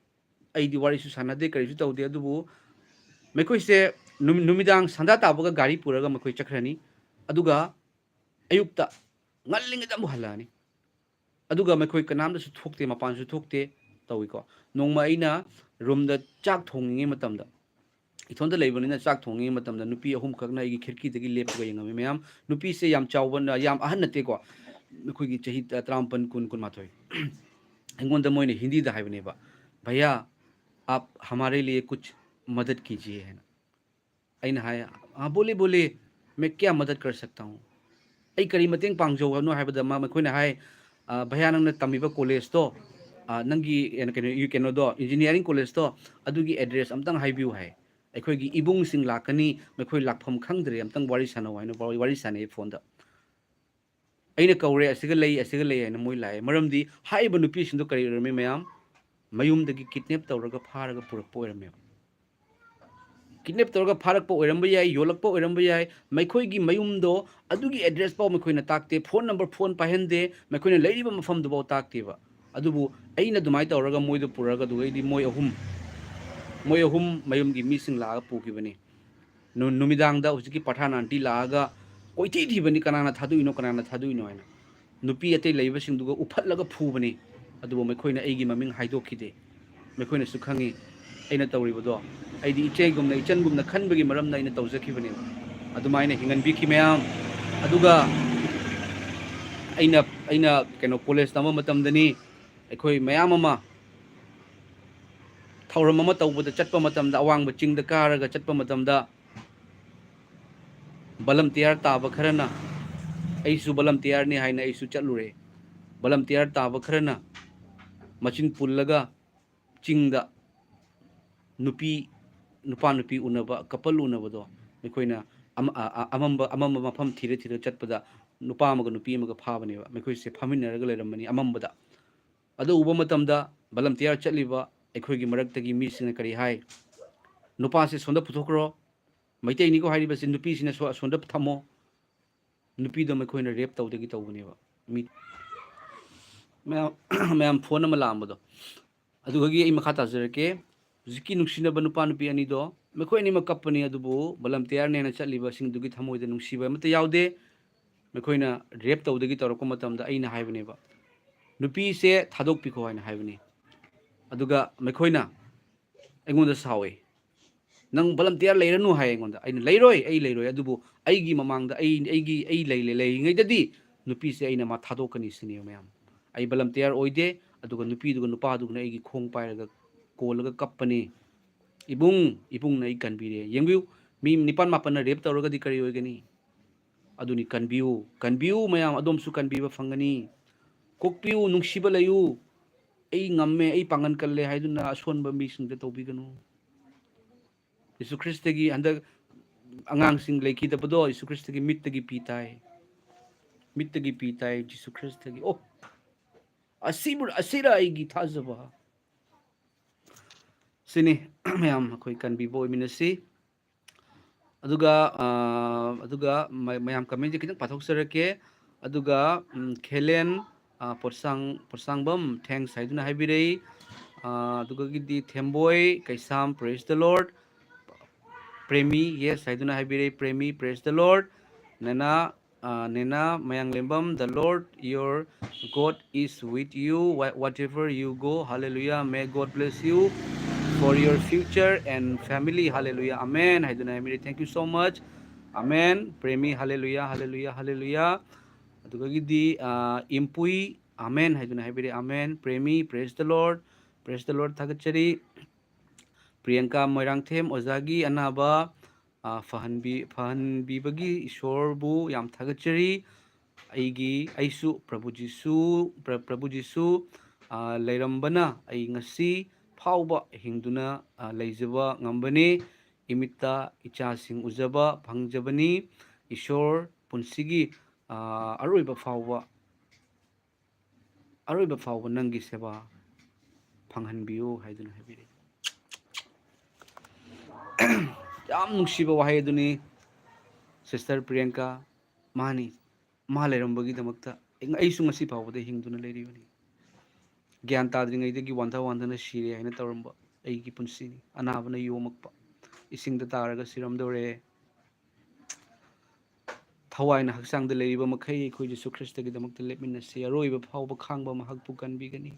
ꯑꯩꯗꯤ ꯋꯥꯔꯤꯁꯨ ꯁꯥꯟꯅꯗꯦ, ꯀꯔꯤꯁꯨ ꯇꯧꯗꯦ, ꯑꯗꯨꯕꯨ ꯃꯈꯣꯏꯁꯦ ꯅꯨꯃꯤ- ꯅꯨꯃꯤꯗꯥꯡ ꯁꯟꯗꯥ ꯇꯥꯕꯒ ꯒꯥꯔꯤ ꯄꯨꯔꯒ ꯃꯈꯣꯏ ꯆꯠꯈ꯭ꯔꯅꯤ꯫ ꯑꯗꯨꯒ ꯑꯌꯨꯛꯇ ꯉꯜꯂꯤꯉꯩꯗ ꯑꯃꯨꯛ ꯍꯜꯂꯛꯑꯅꯤ꯫ ꯑꯗꯨꯒ ꯃꯈꯣꯏ ꯀꯅꯥꯝꯇꯁꯨ ꯊꯣꯛꯇꯦ, ꯃꯄꯥꯟꯁꯨ ꯊꯣꯛꯇꯦ ꯇꯧꯏꯀꯣ꯫ ꯅꯣꯡꯃ ꯑꯩꯅ ꯔꯨꯝꯗ ꯆꯥꯛ ꯊꯣꯡꯉꯤꯉꯩ ꯃꯇꯝꯗ, ꯏꯊꯣꯟꯇ ꯂꯩꯕꯅꯤꯅ ꯆꯥꯛ ꯊꯣꯡꯉꯤꯉꯩ ꯃꯇꯝꯗ ꯅꯨꯄꯤ ꯑꯍꯨꯝꯈꯛꯅ ꯑꯩꯒꯤ ꯈꯤꯔꯀꯤꯗꯒꯤ ꯂꯦꯞꯄꯒ ꯌꯦꯡꯉꯝꯃꯤ ꯃꯌꯥꯝ꯫ ꯅꯨꯄꯤꯁꯦ ꯌꯥꯝ ꯆꯥꯎꯕ ꯅ-, ꯌꯥꯝ ꯑꯍꯟ ꯅꯠꯇꯦꯀꯣ, ꯑꯩꯈꯣꯏꯒꯤ ꯆꯍꯤ ꯇ-, ꯇꯔꯥꯃꯥꯄꯟ, ꯀꯨꯟ, ꯀꯨꯟꯃꯥꯊꯣꯏ꯫ ꯑꯩꯉꯣꯟꯗ ꯃꯣꯏꯅ ꯍꯤꯟꯗꯤꯗ ꯍꯥꯏꯕꯅꯦꯕ, "ꯚꯩꯌꯥ, ꯑꯥꯞ ꯍꯃꯥꯔꯦ ꯂꯤꯌꯦ ꯀꯨꯆ ꯃꯗꯗ ꯀꯤꯖꯤꯌꯦ" ꯍꯥꯏꯅ꯫ ꯑꯩꯅ ꯍꯥꯏ, "ꯍꯥ, ꯕꯣꯂꯦ ꯕꯣꯂꯦ, ꯃꯦ ꯀ꯭ꯌꯥ ꯃꯗꯗ ꯀꯔ ꯁꯛꯇꯥ ꯍꯨ?" ꯑꯩ ꯀꯔꯤ ꯃꯇꯦꯡ ꯄꯥꯡꯖꯧ ꯍꯥꯏꯕꯅꯣ ꯍꯥꯏꯕꯗ ꯃꯥ, ꯃꯈꯣꯏꯅ ꯍꯥꯏ, "ꯑ, ꯚꯩꯌꯥ, ꯅꯪꯅ ꯇꯝꯃꯤꯕ ꯀꯣꯂꯦꯖꯇꯣ, ꯑ, ꯅꯪꯒꯤ, ꯑ, ꯀꯩꯅꯣ, ꯌꯨ-, ꯀꯩꯅꯣꯗꯣ, ꯏꯟꯖꯤꯅꯤꯌꯥꯔꯤꯡ ꯀꯣꯂꯦꯖꯇꯣ, ꯑꯗꯨꯒꯤ ꯑꯦꯗ꯭ꯔꯦꯁ ꯑꯝꯇꯪ ꯍꯥꯏꯕꯤꯌꯨ" ꯍꯥꯏ꯫ "ꯑꯩꯈꯣꯏꯒꯤ ꯏꯕꯨꯡꯁꯤꯡ ꯂꯥꯛꯀꯅꯤ, ꯃꯈꯣꯏ ꯂꯥꯛꯐꯝ ꯈꯪꯗ꯭ꯔꯦ, ꯑꯝꯇꯪ ꯋꯥꯔꯤ ꯁꯥꯟꯅꯧ" ꯍꯥꯏꯅ ꯋꯥꯔꯤ, ꯋꯥꯔꯤ ꯁꯥꯟꯅꯩ ꯐꯣꯟꯗ꯫ ꯑꯩꯅ ꯀꯧꯔꯦ, "ꯑꯁꯤꯒ ꯂꯩ, ꯑꯁꯤꯒ ꯂꯩ" ꯍꯥꯏꯅ ꯃꯣꯏ ꯂꯥꯛꯑꯦ꯫ ꯃꯔꯝꯗꯤ ꯍꯥꯏꯔꯤꯕ ꯅꯨꯄꯤꯁꯤꯡꯗꯣ ꯀꯔꯤ ꯑꯣꯏꯔꯝꯃꯤ ꯃꯌꯥꯝ? ꯃꯌꯨꯝꯗꯒꯤ ꯀꯤꯗꯅꯦꯞ ꯇꯧꯔꯒ ꯐꯥꯔꯒ ꯄꯨꯔꯛꯄ ꯑꯣꯏꯔꯝꯃꯦꯕ꯫ ꯀꯤꯗꯅꯦꯞ ꯇꯧꯔꯒ ꯐꯥꯔꯛꯄ ꯑꯣꯏꯔꯝꯕ ꯌꯥꯏ, ꯌꯣꯜꯂꯛꯄ ꯑꯣꯏꯔꯝꯕ ꯌꯥꯏ, ꯃꯈꯣꯏꯒꯤ ꯃꯌꯨꯝꯗꯣ ꯑꯗꯨꯒꯤ ꯑꯦꯗ꯭ꯔꯦꯁ ꯐꯥꯎ ꯃꯈꯣꯏꯅ ꯇꯥꯛꯇꯦ, ꯐꯣꯟ ꯅꯝꯕꯔ, ꯐꯣꯟ ꯄꯥꯏꯍꯟꯗꯦ, ꯃꯈꯣꯏꯅ ꯂꯩꯔꯤꯕ ꯃꯐꯝꯗꯨꯐꯥꯎ ꯇꯥꯛꯇꯦꯕ꯫ ꯑꯗꯨꯕꯨ ꯑꯩꯅ ꯑꯗꯨꯃꯥꯏꯅ ꯇꯧꯔꯒ ꯃꯣꯏꯗꯣ ꯄꯨꯔꯛꯑꯒ, ꯑꯗꯨꯒꯩꯗꯤ ꯃꯣꯏ ꯑꯍꯨꯝ, ꯃꯣꯏ ꯑꯍꯨꯝ ꯃꯌꯨꯝꯒꯤ ꯃꯤꯁꯤꯡ ꯂꯥꯛꯑꯒ ꯄꯨꯈꯤꯕꯅꯤ꯫ ꯅꯨ-, ꯅꯨꯃꯤꯗꯥꯡꯗ ꯍꯧꯖꯤꯛꯀꯤ ꯄꯊꯥꯟ ꯑꯥꯟꯇꯤ ꯂꯥꯛꯑꯒ ꯀꯣꯏꯊꯤ ꯊꯤꯕꯅꯤ, "ꯀꯅꯥꯅ ꯊꯥꯗꯣꯛꯏꯅꯣ, ꯀꯅꯥꯅ ꯊꯥꯗꯣꯛꯏꯅꯣ?" ꯍꯥꯏꯅ꯫ ꯅꯨꯄꯤ ꯑꯇꯩ ꯂꯩꯕꯁꯤꯡꯗꯨꯒ ꯎꯐꯠꯂꯒ ꯐꯨꯕꯅꯤ, ꯑꯗꯨꯕꯨ ꯃꯈꯣꯏꯅ ꯑꯩꯒꯤ ꯃꯃꯤꯡ ꯍꯥꯏꯗꯣꯛꯈꯤꯗꯦ꯫ ꯃꯈꯣꯏꯅꯁꯨ ꯈꯪꯉꯤ ꯑꯩꯅ ꯇꯧꯔꯤꯕꯗꯣ꯫ ꯑꯩꯗꯤ ꯏꯆꯦꯒꯨꯝꯅ, ꯏꯆꯟꯒꯨꯝꯅ ꯈꯟꯕꯒꯤ ꯃꯔꯝꯅ ꯑꯩꯅ ꯇꯧꯖꯈꯤꯕꯅꯦꯕ꯫ ꯑꯗꯨꯃꯥꯏꯅ ꯍꯤꯡꯍꯟꯕꯤꯈꯤ ꯃꯌꯥꯝ꯫ ꯑꯗꯨꯒ ꯑꯩꯅ, ꯑꯩꯅ ꯀꯩꯅꯣ, ꯀꯣꯂꯦꯖ ꯇꯝꯕ ꯃꯇꯝꯗꯅꯤ, ꯑꯩꯈꯣꯏ ꯃꯌꯥꯝ ꯑꯃ ꯊꯧꯔꯝ ꯑꯃ ꯇꯧꯕꯗ ꯆꯠꯄ ꯃꯇꯝꯗ, ꯑꯋꯥꯡꯕ ꯆꯤꯡꯗ ꯀꯥꯔꯒ ꯆꯠꯄ ꯃꯇꯝꯗ, ꯚꯣꯂꯨꯟꯇꯤꯌꯔ ꯇꯥꯕ ꯈꯔꯅ, ꯑꯩꯁꯨ ꯚꯣꯂꯨꯟꯇꯤꯌꯔꯅꯤ ꯍꯥꯏꯅ ꯑꯩꯁꯨ ꯆꯠꯂꯨꯔꯦ꯫ ꯚꯣꯂꯨꯟꯇꯤꯌꯔ ꯇꯥꯕ ꯈꯔꯅ ꯃꯆꯤꯟ ꯄꯨꯜꯂꯒ ꯆꯤꯡꯗ ꯅꯨꯄꯤ, ꯅꯨꯄꯥ ꯅꯨꯄꯤ ꯎꯅꯕ, ꯀꯄꯜ ꯎꯅꯕꯗꯣ, ꯑꯩꯈꯣꯏꯅ ꯑꯃ-, ꯑ-, ꯑ-, ꯑꯃꯝꯕ, ꯑꯃꯝꯕ ꯃꯐꯝ ꯊꯤꯔ ꯊꯤꯔ ꯆꯠꯄꯗ ꯅꯨꯄꯥ ꯑꯃꯒ ꯅꯨꯄꯤ ꯑꯃꯒ ꯐꯥꯕꯅꯦꯕ꯫ ꯃꯈꯣꯏꯁꯦ ꯐꯝꯃꯤꯟꯅꯔꯒ ꯂꯩꯔꯝꯕꯅꯤ ꯑꯃꯝꯕꯗ꯫ ꯑꯗꯨ ꯎꯕ ꯃꯇꯝꯗ volunteer ꯆꯠꯂꯤꯕ ꯑꯩꯈꯣꯏꯒꯤ ꯃꯔꯛꯇꯒꯤ ꯃꯤꯁꯤꯡꯅ ꯀꯔꯤ ꯍꯥꯏ? "ꯅꯨꯄꯥꯁꯦ ꯁꯣꯝꯗ ꯄꯨꯊꯣꯛꯈ꯭ꯔꯣ꯫ ꯃꯩꯇꯩꯅꯤꯀꯣ ꯍꯥꯏꯔꯤꯕꯁꯤ, ꯅꯨꯄꯤꯁꯤꯅ ꯁꯣ-, ꯑꯁꯣꯝꯗ ꯊꯝꯃꯣ꯫" ꯅꯨꯄꯤꯗꯣ ꯃꯈꯣꯏꯅ rape ꯇꯧꯗꯒꯤ ꯇꯧꯕꯅꯦꯕ꯫ ꯃꯤ ꯃꯌꯥꯝ, ꯃꯌꯥꯝ phone ꯑꯃ ꯂꯥꯛꯑꯝꯕꯗꯣ꯫ ꯑꯗꯨꯗꯒꯤ ꯑꯩ ꯃꯈꯥ ꯇꯥꯖꯔꯛꯀꯦ꯫ ꯍꯧꯖꯤꯛꯀꯤ ꯅꯨꯡꯁꯤꯅꯕ ꯅꯨꯄꯥ ꯅꯨꯄꯤ ꯑꯅꯤꯗꯣ, ꯃꯈꯣꯏ ꯑꯅꯤꯃꯛ ꯀꯞꯄꯅꯤ, ꯑꯗꯨꯕꯨ volunteerꯅꯦꯅ ꯆꯠꯂꯤꯕꯁꯤꯡꯗꯨꯒꯤ ꯊꯃꯣꯏꯗ ꯅꯨꯡꯁꯤꯕ ꯑꯃꯠꯇ ꯌꯥꯎꯗꯦ꯫ ꯃꯈꯣꯏꯅ rape ꯇꯧꯗꯒꯤ ꯇꯧꯔꯛꯄ ꯃꯇꯝꯗ ꯑꯩꯅ ꯍꯥꯏꯕꯅꯦꯕ, "ꯅꯨꯄꯤꯁꯦ ꯊꯥꯗꯣꯛꯄꯤꯈꯣ" ꯍꯥꯏꯅ ꯍꯥꯏꯕꯅꯤ꯫ ꯑꯗꯨꯒ ꯃꯈꯣꯏꯅ ꯑꯩꯉꯣꯟꯗ ꯁꯥꯎꯏ꯫ "ꯅꯪ volunteer ꯂꯩꯔꯅꯨ" ꯍꯥꯏ ꯑꯩꯉꯣꯟꯗ꯫ ꯑꯩꯅ, "ꯂꯩꯔꯣꯏ, ꯑꯩ ꯂꯩꯔꯣꯏ, ꯑꯗꯨꯕꯨ ꯑꯩꯒꯤ ꯃꯃꯥꯡꯗ ꯑꯩ, ꯑꯩꯒꯤ, ꯑꯩ ꯂꯩ-, ꯂꯩ-, ꯂꯩꯔꯤꯉꯩꯗꯗꯤ ꯅꯨꯄꯤꯁꯦ ꯑꯩꯅ ꯃꯥ ꯊꯥꯗꯣꯛꯀꯅꯤ" ꯁꯤꯅꯦꯕ ꯃꯌꯥꯝ꯫ ꯑꯩ volunteer ꯑꯣꯏꯗꯦ, ꯑꯗꯨꯒ ꯅꯨꯄꯤꯗꯨꯒ ꯅꯨꯄꯥꯗꯨꯒꯅ ꯑꯩꯒꯤ ꯈꯣꯡ ꯄꯥꯏꯔꯒ ꯀꯣꯜꯂꯒ ꯀꯞꯄꯅꯤ꯫ "ꯏꯕꯨꯡ, ꯏꯕꯨꯡꯅ ꯑꯩ ꯀꯟꯕꯤꯔꯦ꯫" ꯌꯦꯡꯕꯤꯌꯨ, ꯃꯤ ꯅꯤꯄꯥꯟ ꯃꯥꯄꯟꯅ rape ꯇꯧꯔꯒꯗꯤ ꯀꯔꯤ ꯑꯣꯏꯒꯅꯤ? ꯑꯗꯨꯅꯤ, ꯀꯟꯕꯤꯌꯨ, ꯀꯟꯕꯤꯌꯨ ꯃꯌꯥꯝ, ꯑꯗꯣꯝꯁꯨ ꯀꯟꯕꯤꯕ ꯐꯪꯒꯅꯤ꯫ ꯀꯣꯛꯄꯤꯌꯨ, ꯅꯨꯡꯁꯤꯕ ꯂꯩꯌꯨ꯫ "ꯑꯩ ꯉꯝꯃꯦ, ꯑꯩ ꯄꯥꯡꯒꯜ ꯀꯜꯂꯦ" ꯍꯥꯏꯗꯨꯅ ꯑꯁꯣꯟꯕ ꯃꯤꯁꯤꯡꯗ ꯇꯧꯕꯤꯒꯅꯨ꯫ ꯌꯤꯁꯨ ꯈ꯭ꯔꯤꯁꯇꯒꯤ ꯍꯟꯗꯛ ꯑꯉꯥꯡꯁꯤꯡ ꯂꯩꯈꯤꯗꯕꯗꯣ ꯌꯤꯁꯨ ꯈ꯭ꯔꯤꯁꯇꯒꯤ ꯃꯤꯠꯇꯒꯤ ꯄꯤ ꯇꯥꯏ꯫ ꯃꯤꯠꯇꯒꯤ ꯄꯤ ꯇꯥꯏ ꯌꯤꯁꯨ ꯈ꯭ꯔꯤꯁꯇꯒꯤ꯫ ꯑꯣ, ꯑꯁꯤꯕꯨ, ꯑꯁꯤꯔ ꯑꯩꯒꯤ ꯊꯥꯖꯕ? ꯁꯤꯅꯤ, ꯃꯌꯥꯝ ꯑꯩꯈꯣꯏ ꯀꯟꯕꯤꯕ ꯑꯣꯏꯃꯤꯟꯅꯁꯤ꯫ ꯑꯗꯨꯒ, ꯑ, ꯑꯗꯨꯒ ꯃ-, ꯃꯌꯥꯝ commentꯁꯦ ꯈꯤꯇꯪ ꯄꯥꯊꯣꯛꯆꯔꯛꯀꯦ꯫ ꯑꯗꯨꯒ, ꯎꯝ, ꯈꯦꯂꯦꯟ, ꯑ, ꯄꯣꯠꯁꯥꯡ-, ꯄꯣꯠꯁꯥꯡꯕꯝ, thanks ꯍꯥꯏꯗꯨꯅ ꯍꯥꯏꯕꯤꯔꯛꯏ꯫ ꯑ, ꯑꯗꯨꯒꯗꯤ ꯊꯦꯝꯕꯣꯏ ꯀꯩꯁꯥꯝ, praise the Lord꯫ Premi, yes ꯍꯥꯏꯗꯨꯅ ꯍꯥꯏꯕꯤꯔꯛꯏ꯫ Premi, praise the Lord꯫ ꯅꯦꯅꯥ, ꯑ, ꯅꯦꯅꯥ ꯃꯌꯥꯡꯂꯦꯝꯕꯝ, "The Lord your God is with you, wha-, whatever you go, hallelujah, may God bless you for your future and family, hallelujah, amen" ꯍꯥꯏꯗꯨꯅ ꯍꯥꯏꯕꯤꯔꯛꯏ꯫ Thank you so much, amen꯫ Premi, hallelujah, hallelujah, hallelujah꯫ ꯑꯗꯨꯗꯒꯤꯗꯤ, ꯑ, ꯏꯝꯄꯨꯏ, "Amen" ꯍꯥꯏꯗꯨꯅ ꯍꯥꯏꯕꯤꯔꯛꯏ꯫ Amen꯫ Premi, praise the Lord, praise the Lord, ꯊꯥꯒꯠꯆꯔꯤ꯫ ꯄ꯭ꯔꯤꯌꯥꯡꯀꯥ ꯃꯣꯏꯔꯥꯡꯊꯦꯝ, ꯑꯣꯖꯥꯒꯤ ꯑꯅꯥꯕ, ꯑ, ꯐꯍꯟꯕꯤ-, ꯐꯍꯟꯕꯤꯕꯒꯤ ꯏꯁꯣꯔꯕꯨ ꯌꯥꯝ ꯊꯥꯒꯠꯆꯔꯤ꯫ ꯑꯩꯒꯤ, ꯑꯩꯁꯨ ꯄ꯭ꯔꯚꯨ ꯖꯤꯁꯨ, ꯄ꯭ꯔ-, ꯄ꯭ꯔꯚꯨ ꯖꯤꯁꯨ, ꯑ, ꯂꯩꯔꯝꯕꯅ ꯑꯩ ꯉꯁꯤ ꯐꯥꯎꯕ ꯍꯤꯡꯗꯨꯅ, ꯑ, ꯂꯩꯖꯕ ꯉꯝꯕꯅꯤ꯫ ꯏꯃꯤꯠꯇ ꯏꯆꯥꯁꯤꯡ ꯎꯖꯕ ꯐꯪꯖꯕꯅꯤ꯫ ꯏꯁꯣꯔ ꯄꯨꯟꯁꯤꯒꯤ, ꯑ, ꯑꯔꯣꯏꯕ ꯐꯥꯎꯕ, ꯑꯔꯣꯏꯕ ꯐꯥꯎꯕ ꯅꯪꯒꯤ ꯁꯦꯕꯥ ꯐꯪꯍꯟꯕꯤꯌꯨ ꯍꯥꯏꯗꯨꯅ ꯍꯥꯏꯕꯤꯔꯛꯏ꯫ ꯌꯥꯝ ꯅꯨꯡꯁꯤꯕ ꯋꯥꯍꯩ ꯑꯗꯨꯅꯤ, Sister ꯄ꯭ꯔꯤꯌꯥꯡꯀꯥ꯫ ꯃꯥꯅꯤ, ꯃꯥ ꯂꯩꯔꯝꯕꯒꯤꯗꯃꯛꯇ ꯑꯩꯁꯨ ꯉꯁꯤ ꯐꯥꯎꯕꯗ ꯍꯤꯡꯗꯨꯅ ꯂꯩꯔꯤꯕꯅꯤ꯫ ꯒ꯭ꯌꯥꯟ ꯇꯥꯗ꯭ꯔꯤꯉꯩꯗꯒꯤ ꯋꯥꯟꯊ ꯋꯥꯟꯊꯅ ꯁꯤꯔꯦ ꯍꯥꯏꯅ ꯇꯧꯔꯝꯕ ꯑꯩꯒꯤ ꯄꯨꯟꯁꯤꯅꯤ꯫ ꯑꯅꯥꯕꯅ ꯌꯣꯝꯃꯛꯄ, ꯏꯁꯤꯡꯗ ꯇꯥꯔꯒ ꯁꯤꯔꯝꯗꯧꯔꯦ꯫ ꯊꯋꯥꯏꯅ ꯍꯛꯆꯥꯡꯗ ꯂꯩꯔꯤꯕ ꯃꯈꯩ ꯑꯩꯈꯣꯏ ꯖꯤꯁꯨ ꯈ꯭ꯔꯤꯁꯇꯒꯤꯗꯃꯛꯇ ꯂꯦꯞꯃꯤꯟꯅꯁꯤ꯫ ꯑꯔꯣꯏꯕ ꯐꯥꯎꯕ ꯈꯥꯡꯕ ꯃꯍꯥꯛꯄꯨ ꯀꯟꯕꯤꯒꯅꯤ꯫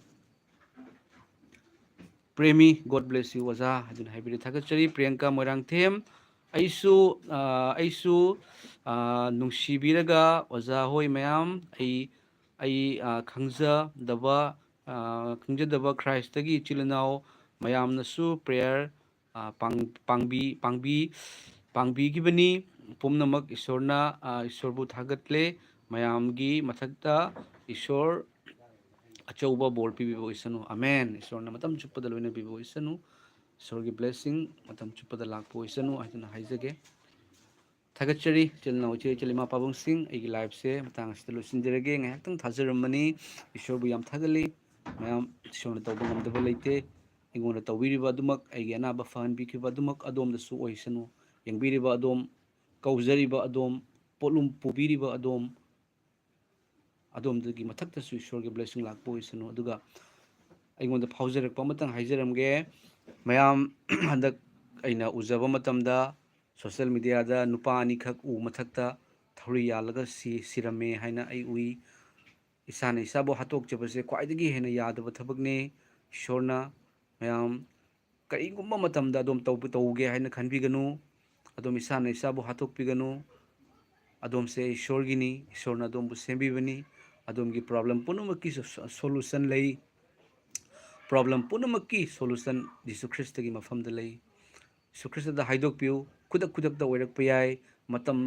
ꯄ꯭ꯔꯦꯃꯤ, God bless you ꯑꯣꯖꯥ ꯍꯥꯏꯗꯨꯅ ꯍꯥꯏꯕꯤꯔꯦ꯫ ꯊꯥꯒꯠꯆꯔꯤ꯫ ꯄ꯭ꯔꯤꯌꯥꯡꯀꯥ ꯃꯣꯏꯔꯥꯡꯊꯦꯝ, ꯑꯩꯁꯨ, ꯑ, ꯑꯩꯁꯨ, ꯑ, ꯅꯨꯡꯁꯤꯕꯤꯔꯒ ꯑꯣꯖꯥ ꯍꯣꯏ ꯃꯌꯥꯝ, ꯑꯩ, ꯑꯩ, ꯑ, ꯈꯪꯖꯗꯕ, ꯑ, ꯈꯪꯖꯗꯕ ꯈ꯭ꯔꯥꯏꯁꯇꯒꯤ ꯏꯆꯤꯜ ꯏꯅꯥꯎ ꯃꯌꯥꯝꯅꯁꯨ prayer, ꯑ, ꯄꯥꯡ-, ꯄꯥꯡꯕꯤ-, ꯄꯥꯡꯕꯤ-, ꯄꯥꯡꯕꯤꯈꯤꯕꯅꯤ꯫ ꯄꯨꯝꯅꯃꯛ ꯏꯁꯣꯔꯅ, ꯑ, ꯏꯁꯣꯔꯕꯨ ꯊꯥꯒꯠꯂꯦ꯫ ꯃꯌꯥꯝꯒꯤ ꯃꯊꯛꯇ ꯏꯁꯣꯔ ꯑꯆꯧꯕ ꯕꯣꯔ ꯄꯤꯕꯤꯕ ꯑꯣꯏꯁꯅꯨ꯫ ꯑꯃꯦꯟ꯫ ꯏꯁꯣꯔꯅ ꯃꯇꯝ ꯆꯨꯞꯄꯗ ꯂꯣꯏꯅꯕꯤꯕ ꯑꯣꯏꯁꯅꯨ꯫ ꯏꯁꯣꯔꯒꯤ blessing ꯃꯇꯝ ꯆꯨꯞꯄꯗ ꯂꯥꯛꯄ ꯑꯣꯏꯁꯅꯨ ꯍꯥꯏꯗꯨꯅ ꯍꯥꯏꯖꯒꯦ꯫ ꯊꯥꯒꯠꯆꯔꯤ ꯏꯆꯤꯜ ꯏꯅꯥꯎ, ꯏꯆꯦ ꯏꯆꯜ, ꯏꯃꯥ ꯄꯥꯕꯨꯡꯁꯤꯡ꯫ ꯑꯩꯒꯤ liveꯁꯦ ꯃꯇꯥꯡ ꯑꯁꯤꯗ ꯂꯣꯏꯁꯤꯟꯖꯔꯒꯦ꯫ ꯉꯥꯏꯍꯥꯛꯇꯪ ꯊꯥꯖꯔꯝꯕꯅꯤ꯫ ꯏꯁꯣꯔꯕꯨ ꯌꯥꯝ ꯊꯥꯒꯠꯂꯤ꯫ ꯃꯌꯥꯝ, ꯏꯁꯣꯔꯅ ꯇꯧꯕ ꯉꯝꯗꯕ ꯂꯩꯇꯦ꯫ ꯑꯩꯉꯣꯟꯗ ꯇꯧꯕꯤꯔꯤꯕ ꯑꯗꯨꯃꯛ, ꯑꯩꯒꯤ ꯑꯅꯥꯕ ꯐꯍꯟꯕꯤꯈꯤꯕ ꯑꯗꯨꯃꯛ ꯑꯗꯣꯝꯗꯁꯨ ꯑꯣꯏꯁꯅꯨ꯫ ꯌꯦꯡꯕꯤꯔꯤꯕ ꯑꯗꯣꯝ, ꯀꯧꯖꯔꯤꯕ ꯑꯗꯣꯝ, ꯄꯣꯠꯂꯨꯝ ꯄꯨꯕꯤꯔꯤꯕ ꯑꯗꯣꯝ, ꯑꯗꯣꯝꯗꯒꯤ ꯃꯊꯛꯇꯁꯨ ꯏꯁꯣꯔꯒꯤ blessing ꯂꯥꯛꯄ ꯑꯣꯏꯁꯅꯨ꯫ ꯑꯗꯨꯒ ꯑꯩꯉꯣꯟꯗ ꯐꯥꯎꯖꯔꯛꯄ ꯑꯃꯇꯪ ꯍꯥꯏꯖꯔꯝꯒꯦ꯫ ꯃꯌꯥꯝ, ꯍꯟꯗꯛ ꯑꯩꯅ ꯎꯖꯕ ꯃꯇꯝꯗ social mediaꯗ ꯅꯨꯄꯥ ꯑꯅꯤꯈꯛ ꯎ ꯃꯊꯛꯇ ꯊꯧꯔꯤ ꯌꯥꯜꯂꯒ ꯁꯤ-, ꯁꯤꯔꯝꯃꯦ ꯍꯥꯏꯅ ꯑꯩ ꯎꯏ꯫ ꯏꯁꯥꯅ ꯏꯁꯥꯕꯨ ꯍꯥꯠꯇꯣꯛꯆꯕꯁꯦ ꯈ꯭ꯋꯥꯏꯗꯒꯤ ꯍꯦꯟꯅ ꯌꯥꯗꯕ ꯊꯕꯛꯅꯤ꯫ ꯏꯁꯣꯔꯅ ꯃꯌꯥꯝ ꯀꯔꯤꯒꯨꯝꯕ ꯃꯇꯝꯗ ꯑꯗꯣꯝ ꯇꯧꯕ-, ꯇꯧꯒꯦ ꯍꯥꯏꯅ ꯈꯟꯕꯤꯒꯅꯨ꯫ ꯑꯗꯣꯝ ꯏꯁꯥꯅ ꯏꯁꯥꯕꯨ ꯍꯥꯠꯇꯣꯛꯄꯤꯒꯅꯨ꯫ ꯑꯗꯣꯝꯁꯦ ꯏꯁꯣꯔꯒꯤꯅꯤ, ꯏꯁꯣꯔꯅ ꯑꯗꯣꯝꯕꯨ ꯁꯦꯝꯕꯤꯕꯅꯤ꯫ ꯑꯗꯣꯝꯒꯤ problem ꯄꯨꯝꯅꯃꯛꯀꯤ so-, so-, solution ꯂꯩ꯫ Problem ꯄꯨꯝꯅꯃꯛꯀꯤ solution ꯖꯤꯁꯨ ꯈ꯭ꯔꯤꯁꯇꯒꯤ ꯃꯐꯝꯗ ꯂꯩ꯫ ꯖꯤꯁꯨ ꯈ꯭ꯔꯤꯁꯇꯗ ꯍꯥꯏꯗꯣꯛꯄꯤꯌꯨ꯫ ꯈꯨꯗꯛ ꯈꯨꯗꯛꯇ ꯑꯣꯏꯔꯛꯄ ꯌꯥꯏ, ꯃꯇꯝ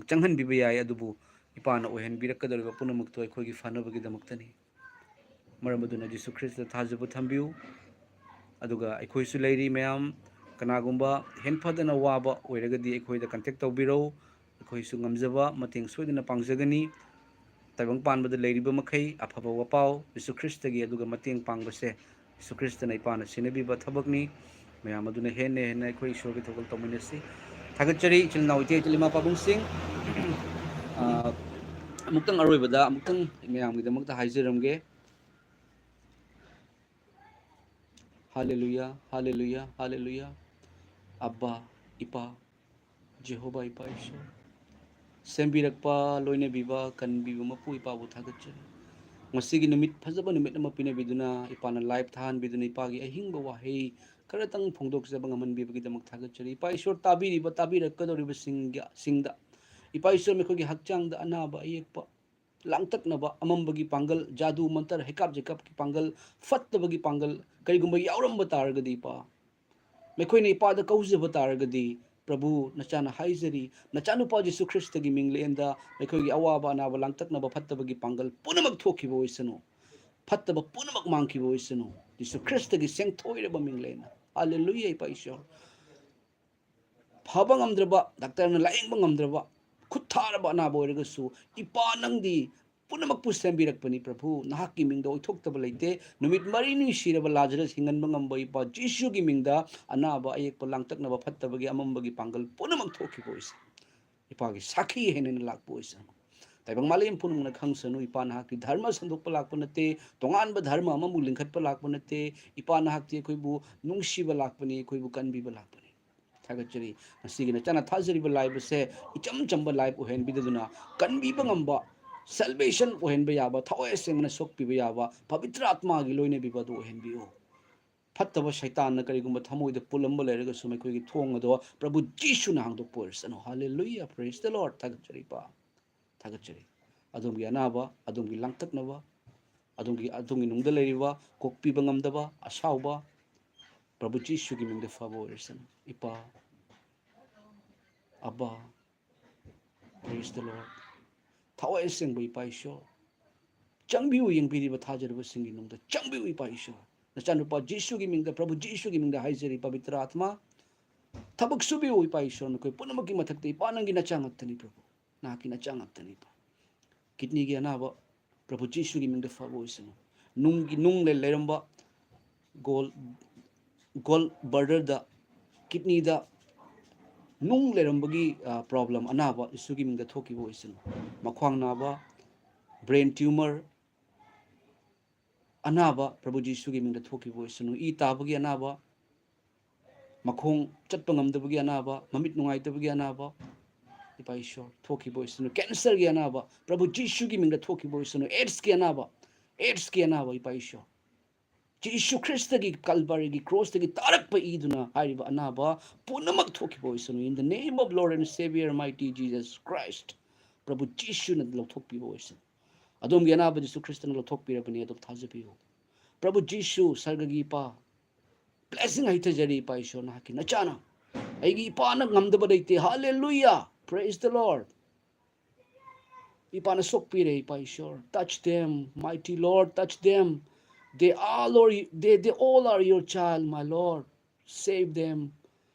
ꯆꯪꯍꯟꯕꯤꯕ ꯌꯥꯏ, ꯑꯗꯨꯕꯨ ꯏꯄꯥꯅ ꯑꯣꯏꯍꯟꯕꯤꯔꯛꯀꯗꯧꯔꯤꯕ ꯄꯨꯝꯅꯃꯛꯇꯣ ꯑꯩꯈꯣꯏꯒꯤ ꯐꯅꯕꯒꯤꯗꯃꯛꯇꯅꯤ꯫ ꯃꯔꯝ ꯑꯗꯨꯅ ꯖꯤꯁꯨ ꯈ꯭ꯔꯤꯁꯇꯗ ꯊꯥꯖꯕ ꯊꯝꯕꯤꯌꯨ꯫ ꯑꯗꯨꯒ ꯑꯩꯈꯣꯏꯁꯨ ꯂꯩꯔꯤ ꯃꯌꯥꯝ, ꯀꯅꯥꯒꯨꯝꯕ ꯍꯦꯟꯐꯗꯅ ꯋꯥꯕ ꯑꯣꯏꯔꯒꯗꯤ ꯑꯩꯈꯣꯏꯗ contact ꯇꯧꯕꯤꯔꯧ꯫ ꯑꯩꯈꯣꯏꯁꯨ ꯉꯝꯖꯕ ꯃꯇꯦꯡ ꯁꯣꯏꯗꯅ ꯄꯥꯡꯖꯒꯅꯤ꯫ ꯇꯥꯏꯕꯪ ꯄꯥꯟꯕꯗ ꯂꯩꯔꯤꯕ ꯃꯈꯩ ꯑꯐꯕ ꯋꯥꯄꯥꯎ ꯖꯤꯁꯨ ꯈ꯭ꯔꯤꯁꯇꯒꯤ ꯑꯗꯨꯒ ꯃꯇꯦꯡ ꯄꯥꯡꯕꯁꯦ ꯖꯤꯁꯨ ꯈ꯭ꯔꯤꯁꯇꯅ ꯏꯄꯥꯅ ꯁꯦꯟꯅꯕꯤꯕ ꯊꯕꯛꯅꯤ꯫ ꯃꯌꯥꯝ ꯑꯗꯨꯅ ꯍꯦꯟꯅ ꯍꯦꯟꯅ ꯑꯩꯈꯣꯏ ꯏꯁꯣꯔꯒꯤ ꯊꯧꯒꯜ ꯇꯧꯃꯤꯟꯅꯁꯤ꯫ ꯊꯥꯒꯠꯆꯔꯤ ꯏꯆꯤꯜ ꯏꯅꯥꯎ, ꯏꯆꯦ ꯏꯆꯤꯜ, ꯏꯃꯥ ꯄꯥꯕꯨꯡꯁꯤꯡ꯫ ꯑ, ꯑꯃꯨꯛꯇꯪ ꯑꯔꯣꯏꯕꯗ ꯑꯃꯨꯛꯇꯪ ꯃꯌꯥꯝꯒꯤꯗꯃꯛꯇ ꯍꯥꯏꯖꯔꯝꯒꯦ꯫ ꯍꯥꯂꯦꯂꯨꯌꯥ, ꯍꯥꯂꯦꯂꯨꯌꯥ, ꯍꯥꯂꯦꯂꯨꯌꯥ꯫ ꯑꯕ꯭ꯕꯥ, ꯏꯄꯥ, ꯖꯦꯍꯣꯚꯥ ꯏꯄꯥ ꯏꯁꯣꯔ, ꯁꯦꯝꯕꯤꯔꯛꯄ, ꯂꯣꯏꯅꯕꯤꯕ, ꯀꯟꯕꯤꯕ ꯃꯄꯨ ꯏꯄꯥꯕꯨ ꯊꯥꯒꯠꯆꯔꯤ꯫ ꯉꯁꯤꯒꯤ ꯅꯨꯃꯤꯠ, ꯐꯖꯕ ꯅꯨꯃꯤꯠ ꯑꯃ ꯄꯤꯅꯕꯤꯗꯨꯅ, ꯏꯄꯥꯅ live ꯊꯥꯍꯟꯕꯤꯗꯨꯅ, ꯏꯄꯥꯒꯤ ꯑꯍꯤꯡꯕ ꯋꯥꯍꯩ ꯈꯔꯇꯪ ꯐꯣꯡꯗꯣꯛꯆꯕ ꯉꯝꯍꯟꯕꯤꯕꯒꯤꯗꯃꯛ ꯊꯥꯒꯠꯆꯔꯤ꯫ ꯏꯄꯥ ꯏꯁꯣꯔ, ꯇꯥꯕꯤꯔꯤꯕ, ꯇꯥꯕꯤꯔꯛꯀꯗꯧꯔꯤꯕꯁꯤꯡꯒ-, ꯁꯤꯡꯗ, ꯏꯄꯥ ꯏꯁꯣꯔ, ꯃꯈꯣꯏꯒꯤ ꯍꯛꯆꯥꯡꯗ ꯑꯅꯥꯕ ꯑꯌꯦꯛꯄ, ꯂꯥꯡꯇꯛꯅꯕ, ꯑꯃꯝꯕꯒꯤ ꯄꯥꯡꯒꯜ, ꯖꯥꯗꯨ ꯃꯟꯇꯔ, ꯍꯩꯀꯥꯞ ꯖꯩꯀꯥꯞꯀꯤ ꯄꯥꯡꯒꯜ, ꯐꯠꯇꯕꯒꯤ ꯄꯥꯡꯒꯜ ꯀꯔꯤꯒꯨꯝꯕ ꯌꯥꯎꯔꯝꯕ ꯇꯥꯔꯒꯗꯤ, ꯏꯄꯥ, ꯃꯈꯣꯏꯅ ꯏꯄꯥꯗ ꯀꯧꯖꯕ ꯇꯥꯔꯒꯗꯤ, ꯄ꯭ꯔꯚꯨ, ꯅꯆꯥꯅ ꯍꯥꯏꯖꯔꯤ, ꯅꯆꯥꯅꯨꯄꯥ ꯖꯤꯁꯨ ꯈ꯭ꯔꯤꯁꯇꯒꯤ ꯃꯤꯡꯂꯦꯟꯗ ꯃꯈꯣꯏꯒꯤ ꯑꯋꯥꯕ ꯑꯅꯥꯕ ꯂꯥꯡꯇꯛꯅꯕ ꯐꯠꯇꯕꯒꯤ ꯄꯥꯡꯒꯜ ꯄꯨꯝꯅꯃꯛ ꯊꯣꯛꯈꯤꯕ ꯑꯣꯏꯁꯅꯨ꯫ ꯐꯠꯇꯕ ꯄꯨꯝꯅꯃꯛ ꯃꯥꯡꯈꯤꯕ ꯑꯣꯏꯁꯅꯨ꯫ ꯖꯤꯁꯨ ꯈ꯭ꯔꯤꯁꯇꯒꯤ ꯁꯦꯡꯊꯣꯛꯏꯔꯕ ꯃꯤꯡꯂꯦꯟꯅ꯫ ꯍꯥꯂꯦꯂꯨꯌꯥ, ꯏꯄꯥ ꯏꯁꯣꯔ꯫ ꯐꯕ ꯉꯝꯗ꯭ꯔꯕ, ꯗꯥꯛꯇꯔꯅ ꯂꯥꯌꯦꯡꯕ ꯉꯝꯗ꯭ꯔꯕ, ꯈꯨꯠ ꯊꯥꯔꯕ ꯑꯅꯥꯕ ꯑꯣꯏꯔꯒꯁꯨ, ꯏꯄꯥ, ꯅꯪꯗꯤ ꯄꯨꯝꯅꯃꯛꯄꯨ ꯁꯦꯝꯕꯤꯔꯛꯄꯅꯤ, ꯄ꯭ꯔꯚꯨ꯫ ꯅꯍꯥꯛꯀꯤ ꯃꯤꯡꯗ ꯑꯣꯏꯊꯣꯛꯇꯕ ꯂꯩꯇꯦ꯫ ꯅꯨꯃꯤꯠ ꯃꯔꯤꯅꯤ ꯁꯤꯔꯕ ꯂꯥꯖꯔꯁ ꯍꯤꯡꯍꯟꯕ ꯉꯝꯕ ꯏꯄꯥ ꯖꯤꯁꯨꯒꯤ ꯃꯤꯡꯗ ꯑꯅꯥꯕ, ꯑꯌꯦꯛꯄ, ꯂꯥꯡꯇꯛꯅꯕ, ꯐꯠꯇꯕꯒꯤ, ꯑꯃꯝꯕꯒꯤ ꯄꯥꯡꯒꯜ ꯄꯨꯝꯅꯃꯛ ꯊꯣꯛꯈꯤꯕ ꯑꯣꯏꯁꯅꯨ꯫ ꯏꯄꯥꯒꯤ ꯁꯥꯈꯤ ꯍꯦꯟꯅ ꯍꯦꯟꯅ ꯂꯥꯛꯄ ꯑꯣꯏꯁꯅꯨ꯫ ꯇꯥꯏꯕꯪ ꯃꯥꯂꯦꯝ ꯄꯨꯝꯅꯃꯛꯅ ꯈꯪꯁꯅꯨ, ꯏꯄꯥ ꯅꯍꯥꯛꯀꯤ ꯙꯔꯃ ꯁꯟꯗꯣꯛꯄ ꯂꯥꯛꯄ ꯅꯠꯇꯦ, ꯇꯣꯉꯥꯟꯕ ꯙꯔꯃ ꯑꯃꯕꯨ ꯂꯤꯡꯈꯠꯄ ꯂꯥꯛꯄ ꯅꯠꯇꯦ꯫ ꯏꯄꯥ ꯅꯍꯥꯛꯇꯤ ꯑꯩꯈꯣꯏꯕꯨ ꯅꯨꯡꯁꯤꯕ ꯂꯥꯛꯄꯅꯤ, ꯑꯩꯈꯣꯏꯕꯨ ꯀꯟꯕꯤꯕ ꯂꯥꯛꯄꯅꯤ꯫ ꯊꯥꯒꯠꯆꯔꯤ꯫ ꯉꯁꯤꯒꯤ ꯅꯆꯥꯅ ꯊꯥꯖꯔꯤꯕ live ꯑꯁꯦ ꯏꯆꯝ ꯆꯝꯕ live ꯑꯣꯏꯍꯟꯕꯤꯗꯗꯨꯅ, ꯀꯟꯕꯤꯕ ꯉꯝꯕ, salvation ꯑꯣꯏꯍꯟꯕ ꯌꯥꯕ, ꯊꯋꯥꯏ ꯑꯁꯦꯡꯕꯅ ꯁꯣꯛꯄꯤꯕ ꯌꯥꯕ, ꯄꯕꯤꯇ꯭ꯔ ꯑꯥꯠꯃꯥꯒꯤ ꯂꯣꯏꯅꯕꯤꯕ ꯑꯗꯨ ꯑꯣꯏꯍꯟꯕꯤꯌꯨ꯫ ꯐꯠꯇꯕ ꯁꯩꯇꯥꯟꯅ ꯀꯔꯤꯒꯨꯝꯕ ꯊꯃꯣꯏꯗ ꯄꯨꯜꯂꯝꯕ ꯂꯩꯔꯒꯁꯨ, ꯃꯈꯣꯏꯒꯤ ꯊꯣꯡ ꯑꯗꯣ ꯄ꯭ꯔꯚꯨ ꯖꯤꯁꯨꯅ ꯍꯥꯡꯗꯣꯛꯄ ꯑꯣꯏꯔꯁꯅꯨ꯫ Hallelujah, praise the Lord꯫ ꯊꯥꯒꯠꯆꯔꯤ, ꯏꯄꯥ꯫ ꯊꯥꯒꯠꯆꯔꯤ꯫ ꯑꯗꯣꯝꯒꯤ ꯑꯅꯥꯕ, ꯑꯗꯣꯝꯒꯤ ꯂꯥꯡꯇꯛꯅꯕ, ꯑꯗꯣꯝꯒꯤ, ꯑꯗꯣꯝꯒꯤ ꯅꯨꯡꯗ ꯂꯩꯔꯤꯕ ꯀꯣꯛꯄꯤꯕ ꯉꯝꯗꯕ, ꯑꯁꯥꯎꯕ, ꯄ꯭ꯔꯚꯨ ꯖꯤꯁꯨꯒꯤ ꯃꯤꯡꯗ ꯐꯕ ꯑꯣꯏꯔꯁꯅꯨ꯫ ꯏꯄꯥ, ꯑꯕꯥ, praise the Lord꯫ ꯊꯋꯥꯏ ꯑꯁꯦꯡꯕ ꯏꯄꯥ ꯏꯁꯣꯔ, ꯆꯪꯕꯤꯌꯨ, ꯌꯦꯡꯕꯤꯔꯤꯕ ꯊꯥꯖꯔꯤꯕꯁꯤꯡꯒꯤ ꯅꯨꯡꯗ ꯆꯪꯕꯤꯌꯨ, ꯏꯄꯥ ꯏꯁꯣꯔ꯫ ꯅꯆꯥꯅꯨꯄꯥ ꯖꯤꯁꯨꯒꯤ ꯃꯤꯡꯗ, ꯄ꯭ꯔꯚꯨ ꯖꯤꯁꯨꯒꯤ ꯃꯤꯡꯗ ꯍꯥꯏꯖꯔꯤ, ꯄꯕꯤꯇ꯭ꯔ ꯑꯥꯠꯃꯥ, ꯊꯕꯛ ꯁꯨꯕꯤꯌꯨ, ꯏꯄꯥ ꯏꯁꯣꯔ, ꯅꯈꯣꯏ ꯄꯨꯝꯅꯃꯛꯀꯤ ꯃꯊꯛꯇ, ꯏꯄꯥ, ꯅꯪꯒꯤ ꯅꯆꯥ ꯉꯥꯛꯇꯅꯤ, ꯄ꯭ꯔꯚꯨ, ꯅꯍꯥꯛꯀꯤ ꯅꯆꯥ ꯉꯥꯛꯇꯅꯤ, ꯏꯄꯥ꯫ ꯀꯤꯗꯅꯤꯒꯤ ꯑꯅꯥꯕ, ꯄ꯭ꯔꯚꯨ ꯖꯤꯁꯨꯒꯤ ꯃꯤꯡꯗ ꯐꯕ ꯑꯣꯏꯁꯅꯨ꯫ ꯅꯨꯡꯒꯤ, ꯅꯨꯡ ꯂꯩ-, ꯂꯩꯔꯝꯕ, ꯒꯣꯜ, ꯒꯣꯜ ꯕ꯭ꯂꯦꯗꯔꯗ, ꯀꯤꯗꯅꯤꯗ ꯅꯨꯡ ꯂꯩꯔꯝꯕꯒꯤ, ꯑ, ꯄ꯭ꯔꯣꯕ꯭ꯂꯦꯝ, ꯑꯅꯥꯕ ꯖꯤꯁꯨꯒꯤ ꯃꯤꯡꯗ ꯊꯣꯛꯈꯤꯕ ꯑꯣꯏꯁꯅꯨ꯫ ꯃꯈ꯭ꯋꯥꯡ ꯅꯥꯕ, ꯕ꯭ꯔꯦꯟ ꯇ꯭ꯌꯨꯃꯔ, ꯑꯅꯥꯕ ꯄ꯭ꯔꯚꯨ ꯖꯤꯁꯨꯒꯤ ꯃꯤꯡꯗ ꯊꯣꯛꯈꯤꯕ ꯑꯣꯏꯁꯅꯨ꯫ ꯏ ꯇꯥꯕꯒꯤ ꯑꯅꯥꯕ, ꯃꯈꯣꯡ ꯆꯠꯄ ꯉꯝꯗꯕꯒꯤ ꯑꯅꯥꯕ, ꯃꯃꯤꯠ ꯅꯨꯡꯉꯥꯏꯇꯕꯒꯤ ꯑꯅꯥꯕ, ꯏꯄꯥ ꯏꯁꯣꯔ, ꯊꯣꯛꯈꯤꯕ ꯑꯣꯏꯁꯅꯨ꯫ ꯀꯦꯟꯁꯔꯒꯤ ꯑꯅꯥꯕ, ꯄ꯭ꯔꯚꯨ ꯖꯤꯁꯨꯒꯤ ꯃꯤꯡꯗ ꯊꯣꯛꯈꯤꯕ ꯑꯣꯏꯁꯅꯨ꯫ ꯑꯦꯗꯁꯀꯤ ꯑꯅꯥꯕ, ꯑꯦꯗꯁꯀꯤ ꯑꯅꯥꯕ, ꯏꯄꯥ ꯏꯁꯣꯔ, ꯖꯤꯁꯨ ꯈ꯭ꯔꯤꯁꯇꯒꯤ ꯀꯜꯚꯔꯤꯒꯤ ꯀ꯭ꯔꯣꯁꯇꯒꯤ ꯇꯥꯔꯛꯄ ꯏꯗꯨꯅ ꯍꯥꯏꯔꯤꯕ ꯑꯅꯥꯕ ꯄꯨꯝꯅꯃꯛ ꯊꯣꯛꯈꯤꯕ ꯑꯣꯏꯁꯅꯨ꯫ In the name of Lord and Savior, mighty Jesus Christ, ꯄ꯭ꯔꯚꯨ ꯖꯤꯁꯨꯅ ꯂꯧꯊꯣꯛꯄꯤꯕ ꯑꯣꯏꯁꯅꯨ꯫ ꯑꯗꯣꯝꯒꯤ ꯑꯅꯥꯕ ꯖꯤꯁꯨ ꯈ꯭ꯔꯤꯁꯇꯅ ꯂꯧꯊꯣꯛꯄꯤꯔꯕꯅꯤ, ꯑꯗꯨꯝ ꯊꯥꯖꯕꯤꯌꯨ꯫ ꯄ꯭ꯔꯚꯨ ꯖꯤꯁꯨ, ꯁꯔꯒꯒꯤ ꯏꯄꯥ, blessing ꯍꯩꯊꯖꯔꯤ, ꯏꯄꯥ ꯏꯁꯣꯔ, ꯅꯍꯥꯛꯀꯤ ꯅꯆꯥꯅ ꯑꯩꯒꯤ ꯏꯄꯥꯅ ꯉꯝꯗꯕ ꯂꯩꯇꯦ꯫ Hallelujah, praise the Lord. ꯏꯄꯥꯅ ꯁꯣꯛꯄꯤꯔꯦ, ꯏꯄꯥ ꯏꯁꯣꯔ꯫ Touch them, mighty Lord, touch them. They all are, they, they all are your child, my Lord. Save them,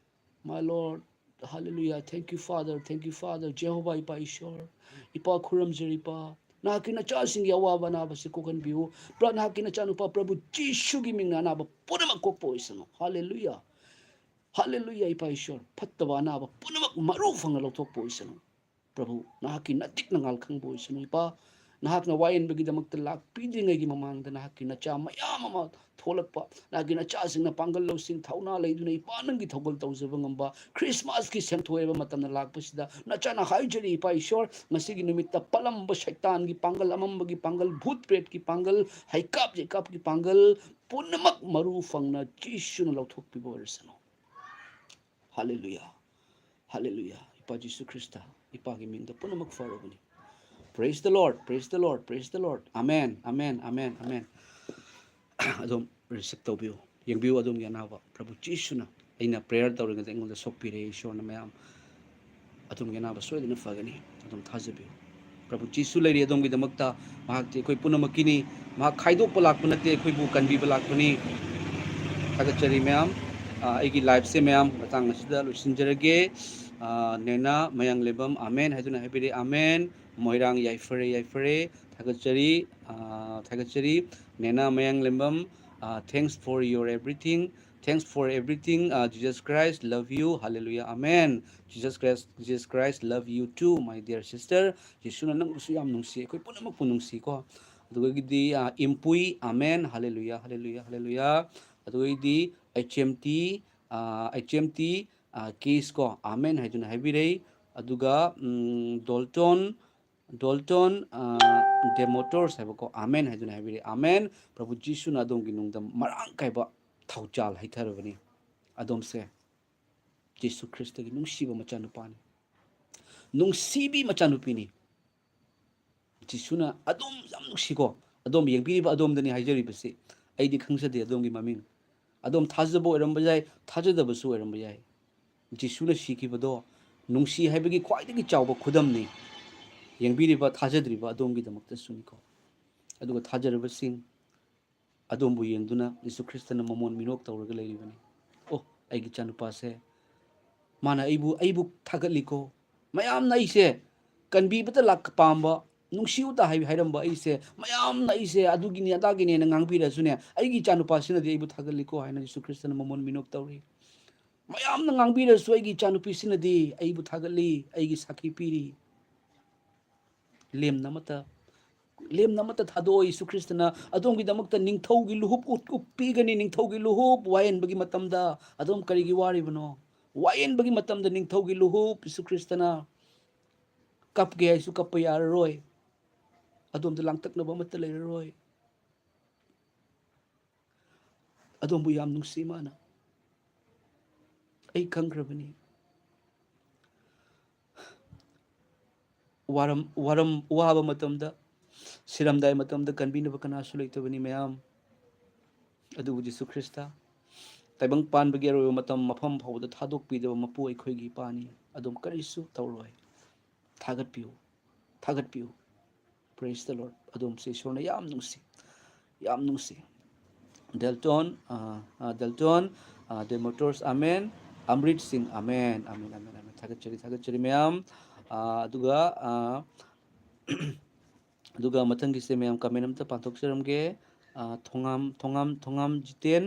my Lord. Hallelujah. Thank you, Father. Thank you, Father. Jehovah, ꯏꯄꯥ ꯏꯁꯣꯔ, ꯏꯄꯥ ꯈꯨꯔꯨꯝꯖꯔꯤ, ꯏꯄꯥ꯫ ꯅꯍꯥꯛꯀꯤ ꯅꯆꯥꯁꯤꯡꯒꯤ ꯑꯋꯥꯕ ꯑꯅꯥꯕꯁꯤ ꯀꯣꯛꯍꯟꯕꯤꯌꯨ꯫ ꯄ꯭ꯔ-, ꯅꯍꯥꯛꯀꯤ ꯅꯆꯥꯅꯨꯄꯥ ꯄ꯭ꯔꯚꯨ ꯖꯤꯁꯨꯒꯤ ꯃꯤꯡꯅ ꯑꯅꯥꯕ ꯄꯨꯝꯅꯃꯛ ꯀꯣꯛꯄ ꯑꯣꯏꯁꯅꯨ꯫ Hallelujah. Hallelujah, ꯏꯄꯥ ꯏꯁꯣꯔ꯫ ꯐꯠꯇꯕ ꯑꯅꯥꯕ ꯄꯨꯝꯅꯃꯛ ꯃꯔꯨ ꯐꯪꯅ ꯂꯧꯊꯣꯛꯄ ꯑꯣꯏꯁꯅꯨ꯫ ꯄ꯭ꯔꯚꯨ, ꯅꯍꯥꯛꯀꯤ ꯅꯇꯤꯛꯅ ꯉꯥꯜ ꯈꯪꯕ ꯑꯣꯏꯁꯅꯨ, ꯏꯄꯥ꯫ ꯅꯍꯥꯛꯅ ꯋꯥꯌꯦꯟꯕꯒꯤꯗꯃꯛꯇ ꯂꯥꯛꯄꯤꯗ꯭ꯔꯤꯉꯩꯒꯤ ꯃꯃꯥꯡꯗ ꯅꯍꯥꯛꯀꯤ ꯅꯆꯥ ꯃꯌꯥꯝ ꯑꯃ ꯊꯣꯛꯂꯛꯄ, ꯅꯍꯥꯛꯀꯤ ꯅꯆꯥꯁꯤꯡꯅ ꯄꯥꯡꯒꯜ ꯂꯧꯁꯤꯡ ꯊꯧꯅꯥ ꯂꯩꯗꯨꯅ, ꯏꯄꯥ, ꯅꯪꯒꯤ ꯊꯧꯒꯜ ꯇꯧꯖꯕ ꯉꯝꯕ, ꯈ꯭ꯔꯤꯁꯃꯥꯁꯀꯤ ꯁꯦꯟꯊꯣꯛ ꯑꯣꯏꯕ ꯃꯇꯝꯗ ꯂꯥꯛꯄꯁꯤꯗ ꯅꯆꯥꯅ ꯍꯥꯏꯖꯔꯤ, ꯏꯄꯥ ꯏꯁꯣꯔ, ꯉꯁꯤꯒꯤ ꯅꯨꯃꯤꯠꯇ ꯄꯠꯂꯝꯕ ꯁꯩꯇꯥꯟꯒꯤ ꯄꯥꯡꯒꯜ, ꯑꯃꯝꯕꯒꯤ ꯄꯥꯡꯒꯜ, ꯚꯨꯠ ꯄ꯭ꯔꯦꯠꯀꯤ ꯄꯥꯡꯒꯜ, ꯍꯩꯀꯥꯞ ꯌꯩꯀꯥꯞꯀꯤ ꯄꯥꯡꯒꯜ ꯄꯨꯝꯅꯃꯛ ꯃꯔꯨ ꯐꯪꯅ ꯖꯤꯁꯨꯅ ꯂꯧꯊꯣꯛꯄꯤꯕ ꯑꯣꯏꯔꯁꯅꯨ꯫ Hallelujah. Hallelujah. ꯏꯄꯥ ꯖꯤꯁꯨ ꯈ꯭ꯔꯤꯁꯇ, ꯏꯄꯥꯒꯤ ꯃꯤꯡꯗ ꯄꯨꯝꯅꯃꯛ ꯐꯔꯕꯅꯤ꯫ Praise the Lord, praise the Lord, praise the Lord. Amen, amen, amen, amen. ꯑꯗꯨꯝ receive ꯇꯧꯕꯤꯌꯨ, ꯌꯦꯡꯕꯤꯌꯨ ꯑꯗꯣꯝꯒꯤ ꯑꯅꯥꯕ꯫ ꯄ꯭ꯔꯚꯨ ꯖꯤꯁꯨꯅ, ꯑꯩꯅ prayer ꯇꯧꯔꯤꯉꯩꯗ ꯑꯩꯉꯣꯟꯗ ꯁꯣꯛꯄꯤꯔꯦ, ꯏꯁꯣꯔꯅ ꯃꯌꯥꯝ꯫ ꯑꯗꯣꯝꯒꯤ ꯑꯅꯥꯕ ꯁꯣꯏꯗꯅ ꯐꯒꯅꯤ꯫ ꯑꯗꯨꯝ ꯊꯥꯖꯕꯤꯌꯨ꯫ ꯄ꯭ꯔꯚꯨ ꯖꯤꯁꯨ ꯂꯩꯔꯤ ꯑꯗꯣꯝꯒꯤꯗꯃꯛꯇ꯫ ꯃꯍꯥꯛꯇꯤ ꯑꯩꯈꯣꯏ ꯄꯨꯝꯅꯃꯛꯀꯤꯅꯤ꯫ ꯃꯍꯥꯛ ꯈꯥꯏꯗꯣꯛꯄ ꯂꯥꯛꯄ ꯅꯠꯇꯦ, ꯑꯩꯈꯣꯏꯕꯨ ꯀꯟꯕꯤꯕ ꯂꯥꯛꯄꯅꯤ꯫ ꯊꯥꯒꯠꯆꯔꯤ ꯃꯌꯥꯝ꯫ ꯑ, ꯑꯩꯒꯤ liveꯁꯦ ꯃꯌꯥꯝ ꯃꯇꯥꯡ ꯑꯁꯤꯗ ꯂꯣꯏꯁꯤꯟꯖꯔꯒꯦ꯫ ꯑ, ꯅꯦꯅꯥ ꯃꯌꯥꯡꯂꯦꯝꯕꯝ ꯑꯃꯦꯟ ꯍꯥꯏꯗꯨꯅ ꯍꯥꯏꯕꯤꯔꯦ꯫ ꯑꯃꯦꯟ꯫ ꯃꯣꯏꯔꯥꯡ ꯌꯥꯏꯐꯔꯦ, ꯌꯥꯏꯐꯔꯦ꯫ ꯊꯥꯒꯠꯆꯔꯤ꯫ ꯑ, ꯊꯥꯒꯠꯆꯔꯤ꯫ ꯅꯦꯅꯥ ꯃꯌꯥꯡꯂꯦꯝꯕꯝ, ꯑ, thanks for your everything. Thanks for everything. ꯑ, Jesus Christ love you. Hallelujah. Amen. Jesus Christ, Jesus Christ love you too, my dear sister. ꯌꯦꯁꯨꯅ ꯅꯪꯕꯨꯁꯨ ꯌꯥꯝ ꯅꯨꯡꯁꯤ, ꯑꯩꯈꯣꯏ ꯄꯨꯝꯅꯃꯛꯄꯨ ꯅꯨꯡꯁꯤꯀꯣ꯫ ꯑꯗꯨꯗꯒꯤꯗꯤ, ꯑ, ꯏꯝꯄꯨꯏ, ꯑꯃꯦꯟ, ꯍꯥꯂꯦꯂꯨꯌꯥ, ꯍꯥꯂꯦꯂꯨꯌꯥ, ꯍꯥꯂꯦꯂꯨꯌꯥ꯫ ꯑꯗꯨꯗꯒꯤꯗꯤ ꯑꯩꯆ ꯑꯦꯝ ꯇꯤ, ꯑ, ꯑꯩꯆ ꯑꯦꯝ ꯇꯤ, ꯑ, ꯀꯦꯁ ꯀꯣ, ꯑꯃꯦꯟ ꯍꯥꯏꯗꯨꯅ ꯍꯥꯏꯕꯤꯔꯩ꯫ ꯑꯗꯨꯒ, ꯎꯝ, ꯗꯣꯜꯇꯣꯟ, ꯗꯣꯜꯇꯣꯟ, ꯑ, ꯗꯦꯃꯣꯇꯣꯔꯁ ꯍꯥꯏꯕꯀꯣ, ꯑꯃꯦꯟ ꯍꯥꯏꯗꯨꯅ ꯍꯥꯏꯕꯤꯔꯩ꯫ ꯑꯃꯦꯟ꯫ ꯄ꯭ꯔꯚꯨ ꯖꯤꯁꯨꯅ ꯑꯗꯣꯝꯒꯤ ꯅꯨꯡꯗ ꯃꯔꯥꯡ ꯀꯥꯏꯕ ꯊꯧꯖꯥꯜ ꯍꯩꯊꯔꯕꯅꯤ꯫ ꯑꯗꯣꯝꯁꯦ ꯖꯤꯁꯨ ꯈ꯭ꯔꯤꯁꯇꯒꯤ ꯅꯨꯡꯁꯤꯕ ꯃꯆꯥꯅꯨꯄꯥꯅꯤ꯫ ꯅꯨꯡꯁꯤꯕꯤ ꯃꯆꯥꯅꯨꯄꯤꯅꯤ꯫ ꯖꯤꯁꯨꯅ ꯑꯗꯣꯝ ꯌꯥꯝ ꯅꯨꯡꯁꯤꯀꯣ꯫ ꯑꯗꯣꯝ ꯌꯦꯡꯕꯤꯔꯤꯕ ꯑꯗꯣꯝꯗꯅꯤ ꯍꯥꯏꯖꯔꯤꯕꯁꯤ꯫ ꯑꯩꯗꯤ ꯈꯪꯖꯗꯦ ꯑꯗꯣꯝꯒꯤ ꯃꯃꯤꯡ꯫ ꯑꯗꯣꯝ ꯊꯥꯖꯕ ꯑꯣꯏꯔꯝꯕ ꯌꯥꯏ, ꯊꯥꯖꯗꯕꯁꯨ ꯑꯣꯏꯔꯝꯕ ꯌꯥꯏ꯫ ꯖꯤꯁꯨꯅ ꯁꯤꯈꯤꯕꯗꯣ ꯅꯨꯡꯁꯤ ꯍꯥꯏꯕꯒꯤ ꯈ꯭ꯋꯥꯏꯗꯒꯤ ꯆꯥꯎꯕ ꯈꯨꯗꯝꯅꯤ꯫ ꯌꯦꯡꯕꯤꯔꯤꯕ, ꯊꯥꯖꯗ꯭ꯔꯤꯕ ꯑꯗꯣꯝꯒꯤꯗꯃꯛꯇꯁꯨꯅꯤꯀꯣ꯫ ꯑꯗꯨꯒ ꯊꯥꯖꯔꯕꯁꯤꯡ, ꯑꯗꯣꯝꯕꯨ ꯌꯦꯡꯗꯨꯅ ꯖꯤꯁꯨ ꯈ꯭ꯔꯤꯁꯇꯅ ꯃꯃꯣꯟ ꯃꯤꯅꯣꯛ ꯇꯧꯔꯒ ꯂꯩꯔꯤꯕꯅꯤ꯫ ꯑꯣ, ꯑꯩꯒꯤ ꯏꯆꯥꯅꯨꯄꯥꯁꯦ, ꯃꯥꯅ ꯑꯩꯕꯨ, ꯑꯩꯕꯨ ꯊꯥꯒꯠꯂꯤꯀꯣ꯫ ꯃꯌꯥꯝꯅ ꯑꯩꯁꯦ ꯀꯟꯕꯤꯕꯇ ꯂꯥꯛ-, ꯄꯥꯝꯕ, ꯅꯨꯡꯁꯤꯕꯇ ꯍꯥꯏ-, ꯍꯥꯏꯔꯝꯕ ꯑꯩꯁꯦ, ꯃꯌꯥꯝꯅ ꯑꯩꯁꯦ ꯑꯗꯨꯒꯤꯅꯤ ꯑꯗꯥꯒꯤꯅꯦꯅ ꯉꯥꯡꯕꯤꯔꯁꯨꯅꯦ, ꯑꯩꯒꯤ ꯏꯆꯥꯅꯨꯄꯥꯁꯤꯅꯗꯤ ꯑꯩꯕꯨ ꯊꯥꯒꯠꯂꯤꯀꯣ ꯍꯥꯏꯅ ꯖꯤꯁꯨ ꯈ꯭ꯔꯤꯁꯇꯅ ꯃꯃꯣꯟ ꯃꯤꯅꯣꯛ ꯇꯧꯔꯤ꯫ ꯃꯌꯥꯝꯅ ꯉꯥꯡꯕꯤꯔꯁꯨ ꯑꯩꯒꯤ ꯏꯆꯥꯅꯨꯄꯤꯁꯤꯅꯗꯤ ꯑꯩꯕꯨ ꯊꯥꯒꯠꯂꯤ, ꯑꯩꯒꯤ ꯁꯥꯈꯤ ꯄꯤꯔꯤ꯫ ꯂꯦꯝꯅ ꯑꯃꯠꯇ, ꯂꯦꯝꯅ ꯑꯃꯠꯇ ꯊꯥꯗꯣꯛꯑꯣ ꯖꯤꯁꯨ ꯈ꯭ꯔꯤꯁꯇꯅ꯫ ꯑꯗꯣꯝꯒꯤꯗꯃꯛꯇ ꯅꯤꯡꯊꯧꯒꯤ ꯂꯨꯍꯨꯞ ꯎꯠ-, ꯎꯞꯄꯤꯒꯅꯤ, ꯅꯤꯡꯊꯧꯒꯤ ꯂꯨꯍꯨꯞ꯫ ꯋꯥꯌꯦꯟꯕꯒꯤ ꯃꯇꯝꯗ ꯑꯗꯣꯝ ꯀꯔꯤꯒꯤ ꯋꯥꯔꯤꯕꯅꯣ? ꯋꯥꯌꯦꯟꯕꯒꯤ ꯃꯇꯝꯗ ꯅꯤꯡꯊꯧꯒꯤ ꯂꯨꯍꯨꯞ ꯖꯤꯁꯨ ꯈ꯭ꯔꯤꯁꯇꯅ ꯀꯞꯀꯦ ꯍꯥꯏꯁꯨ ꯀꯞꯄ ꯌꯥꯔꯔꯣꯏ꯫ ꯑꯗꯣꯝꯗ ꯂꯥꯡꯇꯛꯅꯕ ꯑꯃꯠꯇ ꯂꯩꯔꯔꯣꯏ꯫ ꯑꯗꯣꯝꯕꯨ ꯌꯥꯝ ꯅꯨꯡꯁꯤ ꯃꯥꯅ꯫ ꯑꯩ ꯈꯪꯈ꯭ꯔꯕꯅꯤ꯫ ꯋꯥꯔꯝ-, ꯋꯥꯔꯝ-, ꯋꯥꯕ ꯃꯇꯝꯗ, ꯁꯤꯔꯝꯗꯥꯏ ꯃꯇꯝꯗ ꯀꯟꯕꯤꯅꯕ ꯀꯅꯥꯁꯨ ꯂꯩꯇꯕꯅꯤ ꯃꯌꯥꯝ꯫ ꯑꯗꯨꯕꯨ ꯖꯤꯁꯨ ꯈ꯭ꯔꯤꯁꯇ ꯇꯥꯏꯕꯪ ꯄꯥꯟꯕꯒꯤ ꯑꯔꯣꯏꯕ ꯃꯇꯝ ꯃꯐꯝ ꯐꯥꯎꯕꯗ ꯊꯥꯗꯣꯛꯄꯤꯗꯕ ꯃꯄꯨ ꯑꯩꯈꯣꯏꯒꯤ ꯏꯄꯥꯅꯤ꯫ ꯑꯗꯨꯝ ꯀꯔꯤꯁꯨ ꯇꯧꯔꯣꯏ꯫ ꯊꯥꯒꯠꯄꯤꯌꯨ, ꯊꯥꯒꯠꯄꯤꯌꯨ꯫ Praise the Lord. ꯑꯗꯣꯝꯁꯦ ꯏꯁꯣꯔꯅ ꯌꯥꯝ ꯅꯨꯡꯁꯤ, ꯌꯥꯝ ꯅꯨꯡꯁꯤ꯫ ꯗꯦꯜꯇꯣꯟ, ꯑ, ꯑ, ꯗꯦꯜꯇꯣꯟ, ꯑ, ꯗꯦ ꯃꯣꯇꯣꯔꯁ, ꯑꯃꯦꯟ꯫ ꯑꯝꯔꯤꯠ ꯁꯤꯡ, ꯑꯃꯦꯟ, ꯑꯃꯦꯟ, ꯑꯃꯦꯟ, ꯑꯃꯦꯟ꯫ ꯊꯥꯒꯠꯆꯔꯤ, ꯊꯥꯒꯠꯆꯔꯤ ꯃꯌꯥꯝ꯫ ꯑ, ꯑꯗꯨꯒ, ꯑ, ꯑꯗꯨꯒ ꯃꯊꯪꯒꯤꯁꯦ ꯃꯌꯥꯝ ꯀꯃꯦꯟ ꯑꯝꯇ ꯄꯥꯊꯣꯛꯆꯔꯝꯒꯦ꯫ ꯑ, ꯊꯣꯉꯥꯝ, ꯊꯣꯉꯥꯝ, ꯊꯣꯉꯥꯝ ꯖꯤꯇꯦꯟ,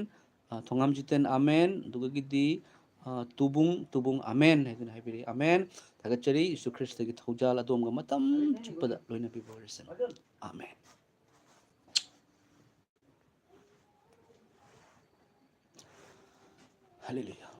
ꯑ, ꯊꯣꯉꯥꯝ ꯖꯤꯇꯦꯟ, ꯑꯃꯦꯟ꯫ ꯑꯗꯨꯒꯒꯤꯗꯤ, ꯑ, ꯇꯨꯕꯨꯡ, ꯇꯨꯕꯨꯡ, ꯑꯃꯦꯟ ꯍꯥꯏꯗꯨꯅ ꯍꯥꯏꯕꯤꯔꯛꯏ꯫ ꯑꯃꯦꯟ꯫ ꯊꯥꯒꯠꯆꯔꯤ꯫ ꯌꯦꯁꯨ ꯈ꯭ꯔꯤꯁꯇꯒꯤ ꯊꯧꯖꯥꯜ ꯑꯗꯣꯝꯒ ꯃꯇꯝ ꯆꯨꯞꯄꯗ ꯂꯣꯏꯅꯕꯤꯕ ꯑꯣꯏꯔꯁꯅꯨ꯫ ꯑꯃꯦꯟ꯫ ꯍꯜꯂꯦꯂꯨꯌꯥ꯫